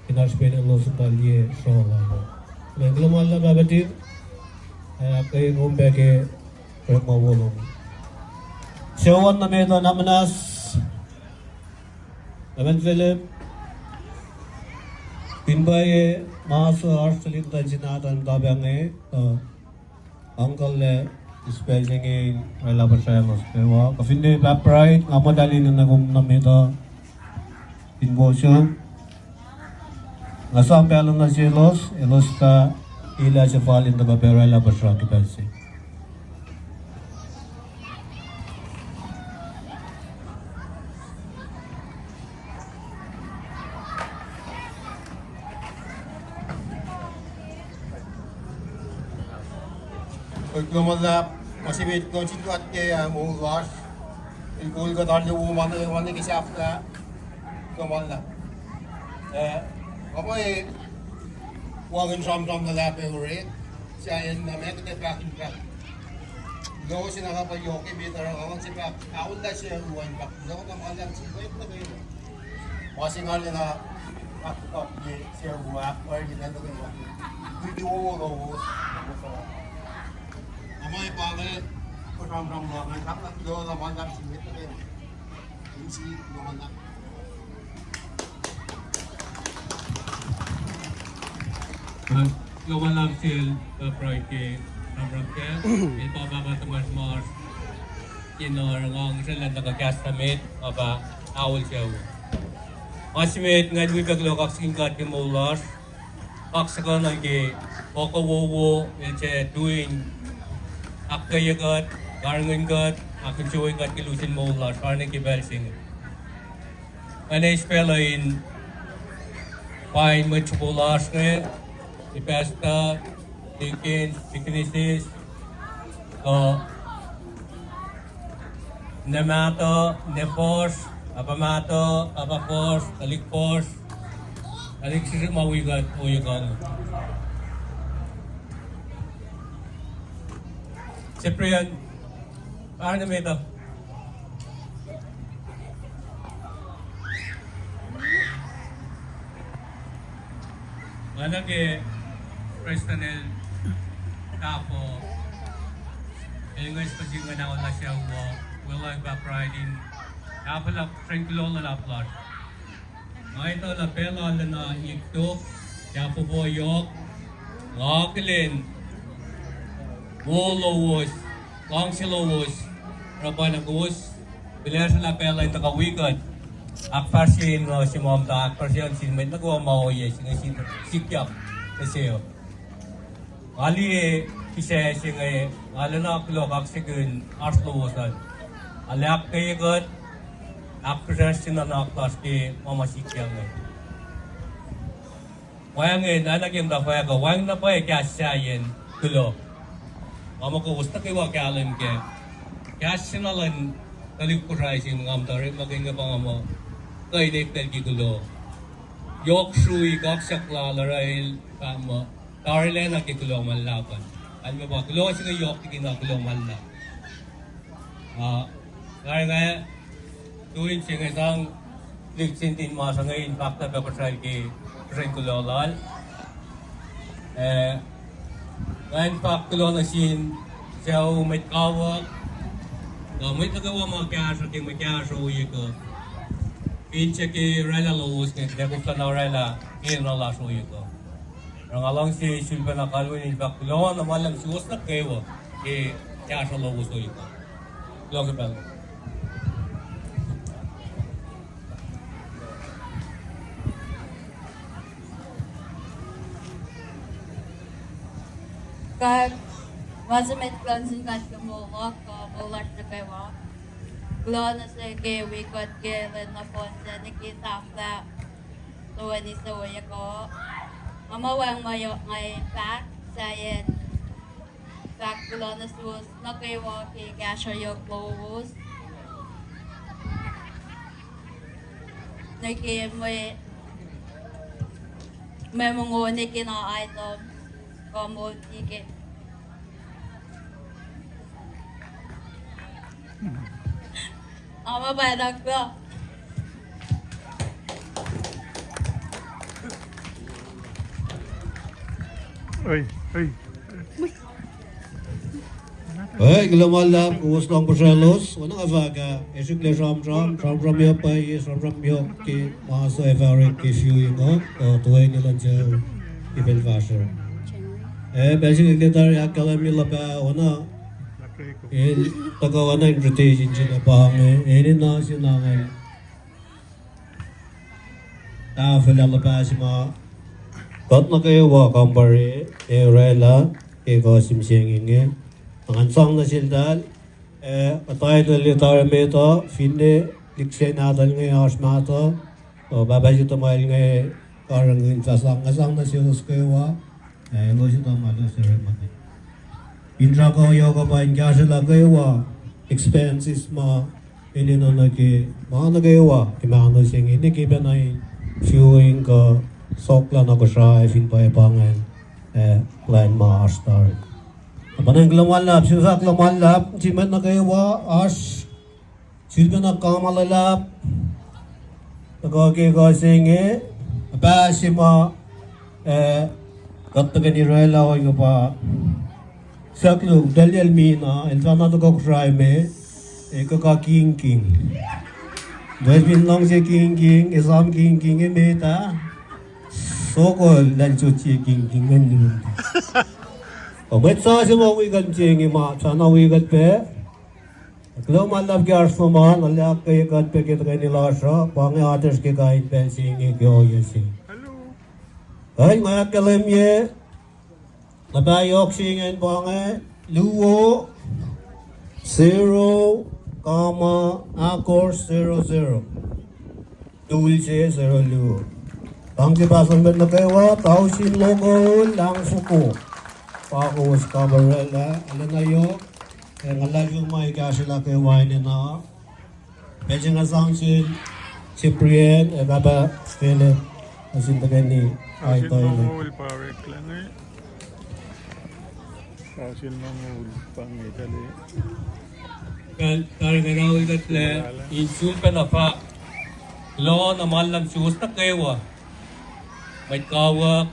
in oasr pac elos in tuh liye srolah. Na kuloh ma luhlahp Pahpah Tim, eh, ke kom pac ke orekma wo lom. Sucu an nuh met uh, na muhnahs, Reverend Philip, fin pwacye mas uh oasr tuhlihk muhtuhn se nahtuhl in muhta pac inge, uh, uncle-lac, eis pacl se inge in oraclah puhsra lalos kwewa. Kuh finne Pahpah Bright, nga muhtahl in nuhnak kom nuh met uh, fin kowos uh. Nga sang pacl uh nuh selos, elos fah ila suhfal in tuhkuh pac oraclah puhsra ke pacl se. Kuloh ma luhlahp, ma se met kuloh sin God ke, ah, moul lasr. El kol kuht arlac wo ma nuh kwewa ke sahflah. Kuloh ma luhlahp. Eh, nga muh wacngihn sramsram luhlahp ac orek, sahyacn na ma kuht ac fahk in fahk. Kuloh se na kapal yohk emet oruh nga luhngse fahk, aollah se oruan fahk, kuloh na ma luhlahp se kuht nuh kwewa. Ma se nga lwelah ahkkahlwemye sucu ahkpwacr ke lwen nuh kwewa. Luti wowo lowos. Ama pa inge, kuht sramsram lah, nga fahk lah kuloh na ma luhlahp se met nuh kwewa. Insi, kuloh ma luhlahp. Kuloh ma luhlahp sel, uh, Bright ke sramsram kac, el pa pahpah tuhmwacsr masr. Ke na oruh nga ngihsre lwen nuh ke kahs se met, nga pa aol sucu. Ma se met nga wi pac kuloh kaksakihn God ke moul lasr. Kaksakihnuhl ke fohk wowo, el se tuin ahkkweye kuht, karihngihn kuht, ahkinsewowoye kuht ke lusen moul lasr, oacna ke pacl se inge. Nga eis pacl uh in pain mwet soko lasr inge, pastor, deacons, deaconesses, kuh nwe mahtuh, nwe fuhsr, pahpah mahtuh, pahpah fuhsr, tuhlihk fuhsr, tuhlihk srihsrihk ma wi kuht ohiyac kuh inge. Cyprian, arlac met uh. Oacna ke prestuhn el tahfuh, el ngihs nuh sin inge na olah sucu uh, weluhl Pahpah Bright in tahfwelah srihpen kuloh luhlahp lasr. Nga etuh lah pacl arulacna ik tok, tahfuh yohk, nga akihlen wo lowos, luhngse lowos, oruh pacna kowos pihlesruh lah pacl uh in tuhkuh wi kuht ahkfahsrye in, uh, se ma muhta, ahkfahsrye nuh sin mwet nuh kwewa ma ohiyac se inge sikyak nuh sel. Nga liye kihsac se inge, nga lwelah kuloh kaksakihn oasr lowos an. Arlac ahkkweye kuht, ahkfihsracsrye nuhnak lasr ke ma ma sikyak inge. Wacngihn, oacna ke muhta fahk uh, wacngihn na pwacye kahs sahyacn kuloh. Nga muh kowos nuh kwewa kahlwem kac. Kahs se na luhn tuhlihk Kosrae se nga muhta orekmakihn inge pa nga muh kuh in eklac ke kuloh. Yohk srui kaksak lal oruh el fahk muh tarilacna ke kuloh ma luhlahp an. Kalmac pa kuloh se inge yohk liki na kuloh ma luhlahp. Ah, nga, nga, tuin se inge sang lihksrihn tin ma se inge in fahk tuh pac puhsrail ke puhsren kuloh lal. Eh, nga in fahk kuloh nuh sin sucu, mwet kawuck, kuh mwet nuh kwewa ma kahsruh ke mwe kahsruh ohiyac kuh. Fin se ke oraclah lowos inge, kuht ac koflana oraclah ke na lasr ohiyac kuh. Oruh nga luhngse sulpacna kalweni in fahk kuloh na ma luhlahp suwos nuh kwewa ke kahsruh lowos ohiyac kuh. Kuloh ke pacl. God, ma se met kuloh nuh sin God ke moul luhk, kuh moul lasr nuh kwewa. Kuloh nuh sel ke wi kuht ke lwen nohfohn se nuh ke sahflah toeni se ohiyac kuh. Nga muh wacngihn ma yohk nga in fahk, sahyacn fahk kuloh nuh suwos nuh kwewa ke kahsruh yohk lowos. Nuh ke mwe, mwe mongo nuh ke na item, komoti ke. Ama pwacye na kuh. Oi, oi. Oi, kuloh ma luhlahp, kowos lohng puhsraclos, oacna nga fahk ah, ac srihklac sramsram, sramsram yohk pwacye, sramsram yohk ke ma suc ac fah orek ke fiu inge, uh, toeni luhn sucu ke pacl fahsruh. Eh, pacl se inge kuht tari ahkkahlwemye luhpah, oacna el tuhkuh oacna invitation se inge pa inge, enenuh se na inge. Tahfwelah luhpah se ma kuht nuh kwewa kampare ac orwaclah ke kuh se mihsenge inge. Ngan sang nuh seltahl, eh, kuht etuh lah tari met uh, finne lihksreni nahtuhl inge oasr mahtuh, uh, pahpah se tuhmwacl inge karihngihn fah sang, nga sang nuh selos kwewa, eh, elos etuh ma elos orekmakihn. Finsrak uh yohk uh pa in kahsrwelah kwewa expenses ma enenuh nuh ke ma nuh kwewa ke mahno se inge, nuh ke pacna in fuel kuh soklah na Kosrae fin pwacye pa ingacn, eh, plwacn ma oasr tari. Na pa ingacn kuloh ma luhlahp, sifilpac kuloh ma luhlahp, nuh sin mwet nuh kwewa, oasr sulpacna kama luhlahp tuhkuh ke kuh se inge, pahpah se ma, eh, kuht tuhkweni orwaclah ohinge pa, sahk luk Daniel Mina, el tuhfahna tuhkuh Kosrae me, el kuh kingking. Mwet fin luhngse kingking, esam kingking emet ah, sokol lal sot sie kingking ingacn. Mwet sasuc ma wi kuht mihsenge ma tuhfahna wi kuht pac. Kuloh ma luhlahp ke oasr lom an, na ahkkweye kuht pac ke tuhkweni lasr uh, pa inge oasr ke kain pacl se inge ke ohiyac se. Kuh in nga ahkkahlwemye, luhpah yohk se ingacn pa inge, luo, zero, comma, ahkosr, zero, zero. Tol se, zero, luo. Luhngse pastor met nuh kwewa, tausin longoul, luhngse foko. Pa kowos kampare lah, arulacna yohk, ac nga luhlahlfongi ma kahsrwelah kwewa enenuh. Pacl se nga sang sel Cyprian, ac Pahpah Philip, nuh sin tuhkweni aitoile. Tausin longoul pa inge tali. Pacl tari nga na wi kuht lac in sulpacna fahk kuloh na ma luhlahp suwos nuh kwewa. Mwet kawuck,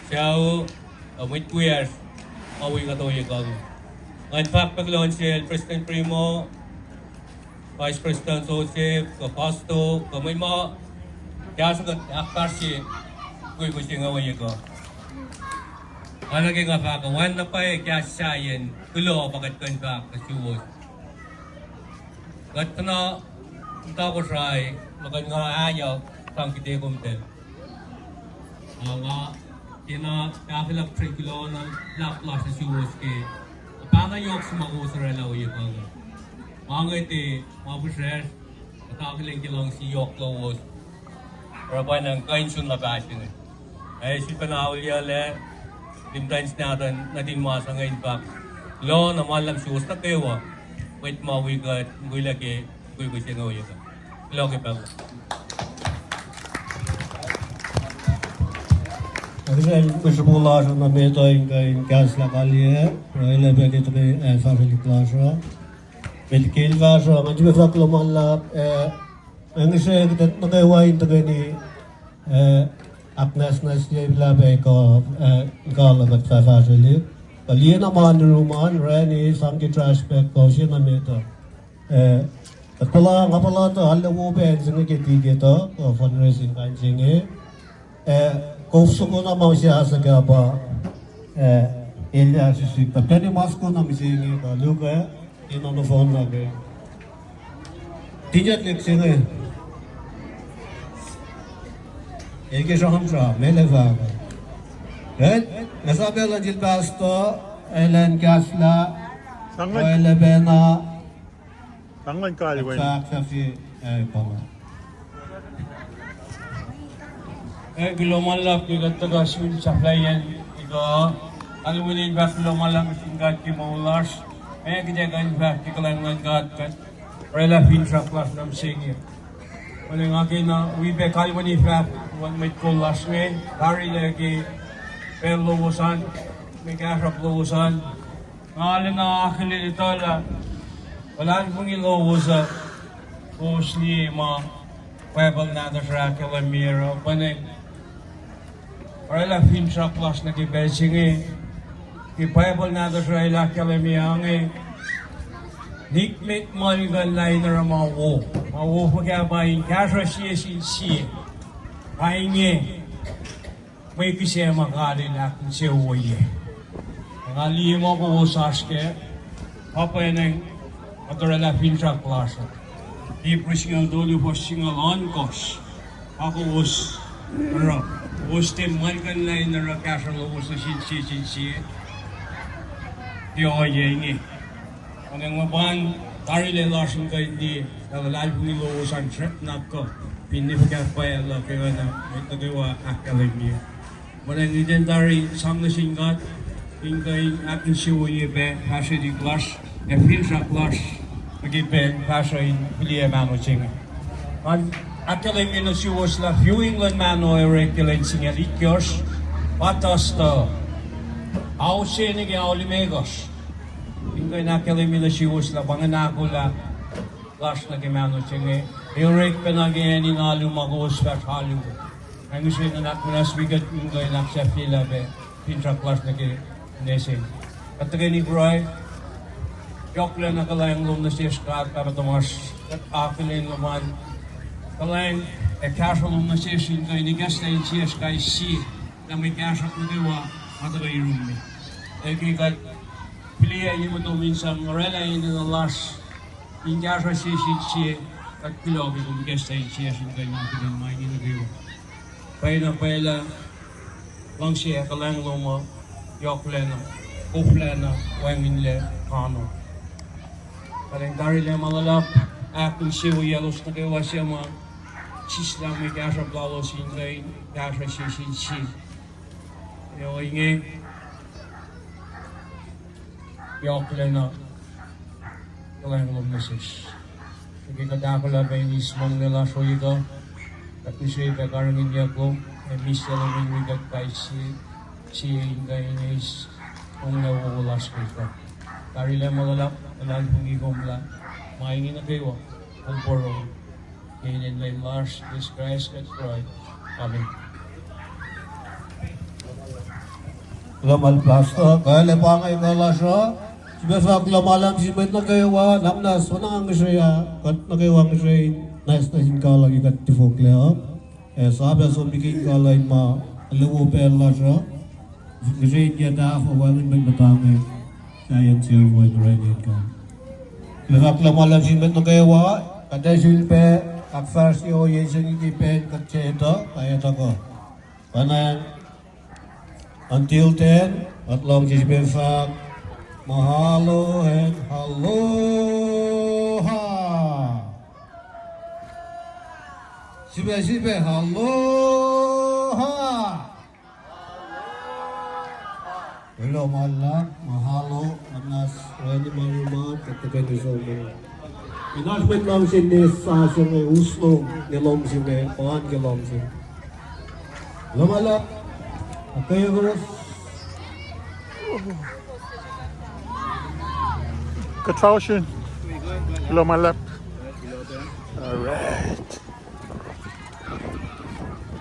sucu, ac mwet wiyacsr, ma wi kuht ohiyac kuh inge. Ngan fahk pac kuloh nuh sel Prestuhn Primo, Vice Prestuhn Joseph, kuh Pasto, kuh mwet ma kahsruh kuht ahkfahsrye mukwikwi se inge ohiyac kuh. Oacna ke nga fahk uh, wacngihn na pwacye kahs sahyacn kuloh pa kuht kuh in fahk nuh suwos. Kuht pacna muhta Kosrae, ma kuht nga ayak sang kite komtacl. Ac nga kena tahfwelah kuloh na luhlahp lasr nuh suwos ke pacna yohk se ma kowos orwaclah ohiyac kuh inge. Ma inge tiac ma fihsracsr, kuht akihlen ke luhngse yohk lowos. Oruh pacna kuh in sun luhpah se inge. Ac sifacna auliyak lah, limtahn sinahtuhn nuhtin ma se inge in fahk kuloh na ma luhlahp suwos nuh kwewa. Mwet ma wi kuht, mukwilac ke mukwikwi se inge ohiyac kuh. Kuloh ke pacl. Akihlen mwe srihpac lasr uh na met uh in kuh in kahslah kaliyac, orwaclah pac ke tuhkweni, eh, fahsrwelihk lasr uh. Met ke el fahsruh, ngan sifilpac fahk kuloh ma luhlahp, eh, ngihsre kuht nuh kwewa in tuhkweni, eh, ahknwacsnwacsyelah pac kuh, eh, in kaluh kuht fah fahsrwelihk. Kuh liye na ma nuruman, orani sang ke trash bag kuh sie na met uh. Eh, kuht puhla, nga puhla tuh arlac wo pacl se inge ke ticket uh, kuh fundraising kain se inge. Eh, kof soko na ma use asuhkah pa, eh, elyah srihsrihk. Tuh pacna ma soko na mihsenge kuh luhk ah, in on nohfohn nuh ke. Ticket lihk se inge. El ke sramsram, el ac fahk. Eh, nga sap elan sel pastor, elan kahslah, elan pacna. Sang ngan kalweni. Fahk, fahk, eh, pala. Eh, kuloh ma luhlahp ke kuht tuhkuh sun sahflahiyacn ekuh. Alu mweyen fahk kuloh ma luhlahp sin God ke moul lasr. Eh, kuht ac kuh in fahk ke kuhlwacng luhn God kuht orwaclah finsrak lasr nuh mihsenge. Oacna nga kena wi pac kalweni fahk luhn mwet kol lasr inge, tarilac ke pacl lowos an, mwe kahsruhp lowos an. Nga arulacna akihlen etuh lah luhlahlfongi lowos uh, kowos liye ma Bible nahtuhsr uh ahkkahlwemye oruh, pwacnwacng oraclah finsrak lasr nuh ke pacl se inge, ke Bible nahtuhsr uh el ahkkahlwemye inge, nikmet muhlkuhnlah in oruh ma wo. Ma wo fuhkah? Pa in kahsruh sie sin sie. Pa inge mwe kihsac ma God El ahkinsewowoye. Nga liye ma kowos oasr kac, pa pwacnwacng kuht oraclah finsrak lasr uh. Hebrew singucul tolu fuhs singucul ohnkohsr, pa kowos oruh, kowos tiac muhlkuhnlah in oruh kahsruh lowos nuh sin sie sin sie ke ohiyac inge. Oacna nga pa tarilac lasr in kuh in liye lah luhlahlfongi lowos an srackna kuh, finne fuhkah pacl uh ke oacna mwet nuh kwewa ahkkahlwemye. Mweyen iten tari sang nuh sin God in kuh in ahkinsewowoye pac fahsrwelihk lasr ac finsrak lasr nuh ke pacl fahsruh in fihliyac mahno se inge. Nga ahkkahlwemye nuh suwos lah viewing luhn mahno ac orek ke lwen singucul itkohsr pa Thursday, ao se nuh ke ao limekohsr. In kuh in ahkkahlwemye nuh suwos lah pa inge ahkolah lasr nuh ke mahno se inge. Orek pacna ke acn in alu ma kowos fahsr alu. Ac ngihsre nuhnak muhnahs wi kuht in kuh in ahksahfyelah pac finsrak lasr nuh ke nesen. Kuht tuhkweni pruhe, yohklacna kuhlwacng lom nuh sesr God Pahpah tuhmasr, kuht akihlen luhman kuhlwacng ac kahsruh lom nuh sesr in kuh in ikacslah insiyacsr kais sie lah mwe kahsruhp nuh kwewa ma tuhkuh yurum me. Ac ke kuht fihliyac ye motom in sang oraclah enenuh lasr in kahsruh sie sin sie, kuht kuloh ke kom ikacslah insiyacsr in kuh in akihlen ma inge nuh kwewa. Pwacyena pwacye lah luhngse ac kuhlwacng lom uh yohklacna, koflacna, wacngihnlac kano. Kuht in tarilac ma luhlahp, ahkinsewowoye elos nuh kwewa suc ma sislah mwe kahsruhp lalos in kuh in kahsruh sie sin sie. Ac ohinge, yohklacna kuhlwacng lom nuh sesr. Ke kuht ahkolah pac in eis monglac lasr ohiyac uh, kuht ngihsre pac karihngihnyuck lom ac mihslac lom in wi kuht kais sie, sie in kuh in eis monglac wowo lasr ke kuh. Tarilac ma luhlahp, luhlahlfongi kom lah ma inge nuh kwewa kom porongo. Ke inen Leum lasr Jisus Kraist kuht pruhe. Amen. Kuloh ma luhlahp Pastor, kuloh ma luhlahp ekuh lasr uh. Sifilpac fahk kuloh ma luhlahp sin mwet nuh kwewa, na muhnahs oacna nga ngihsre ah, kuht nuh kwewa ngihsre in nwacsnwacs in kal uh ke kuht tifoklac uh. Ac sahp ac som liki in kal uh in ma luo pacl lasr uh. Ngihsre in yac tahfuh wacngihn mwet muhta inge sahyacn sucu in orani in kal. Sifilpac fahk kuloh ma luhlahp sin mwet nuh kwewa, kuht ac sifilpac ahkfahsrye ohiyac se inge ke pacl kuht suc etuh, kuht etuh kuh. Pwacnwacng, until then, kuht luhngse sifilpac fahk, mahalo and aloha. Sifilpac, sifilpac, aloha. Kuloh ma luhlahp, mahalo, anas, rani ma ruman, kuht tuhkweni som. In oasr mwet luhngse ne sasuc inge, us lom, ne lohm se inge, pan ke lohm se. Kuloh ma luhlahp, ahkkweye kowos. Kuht fahsr in. Kuloh ma luhlahp. All right.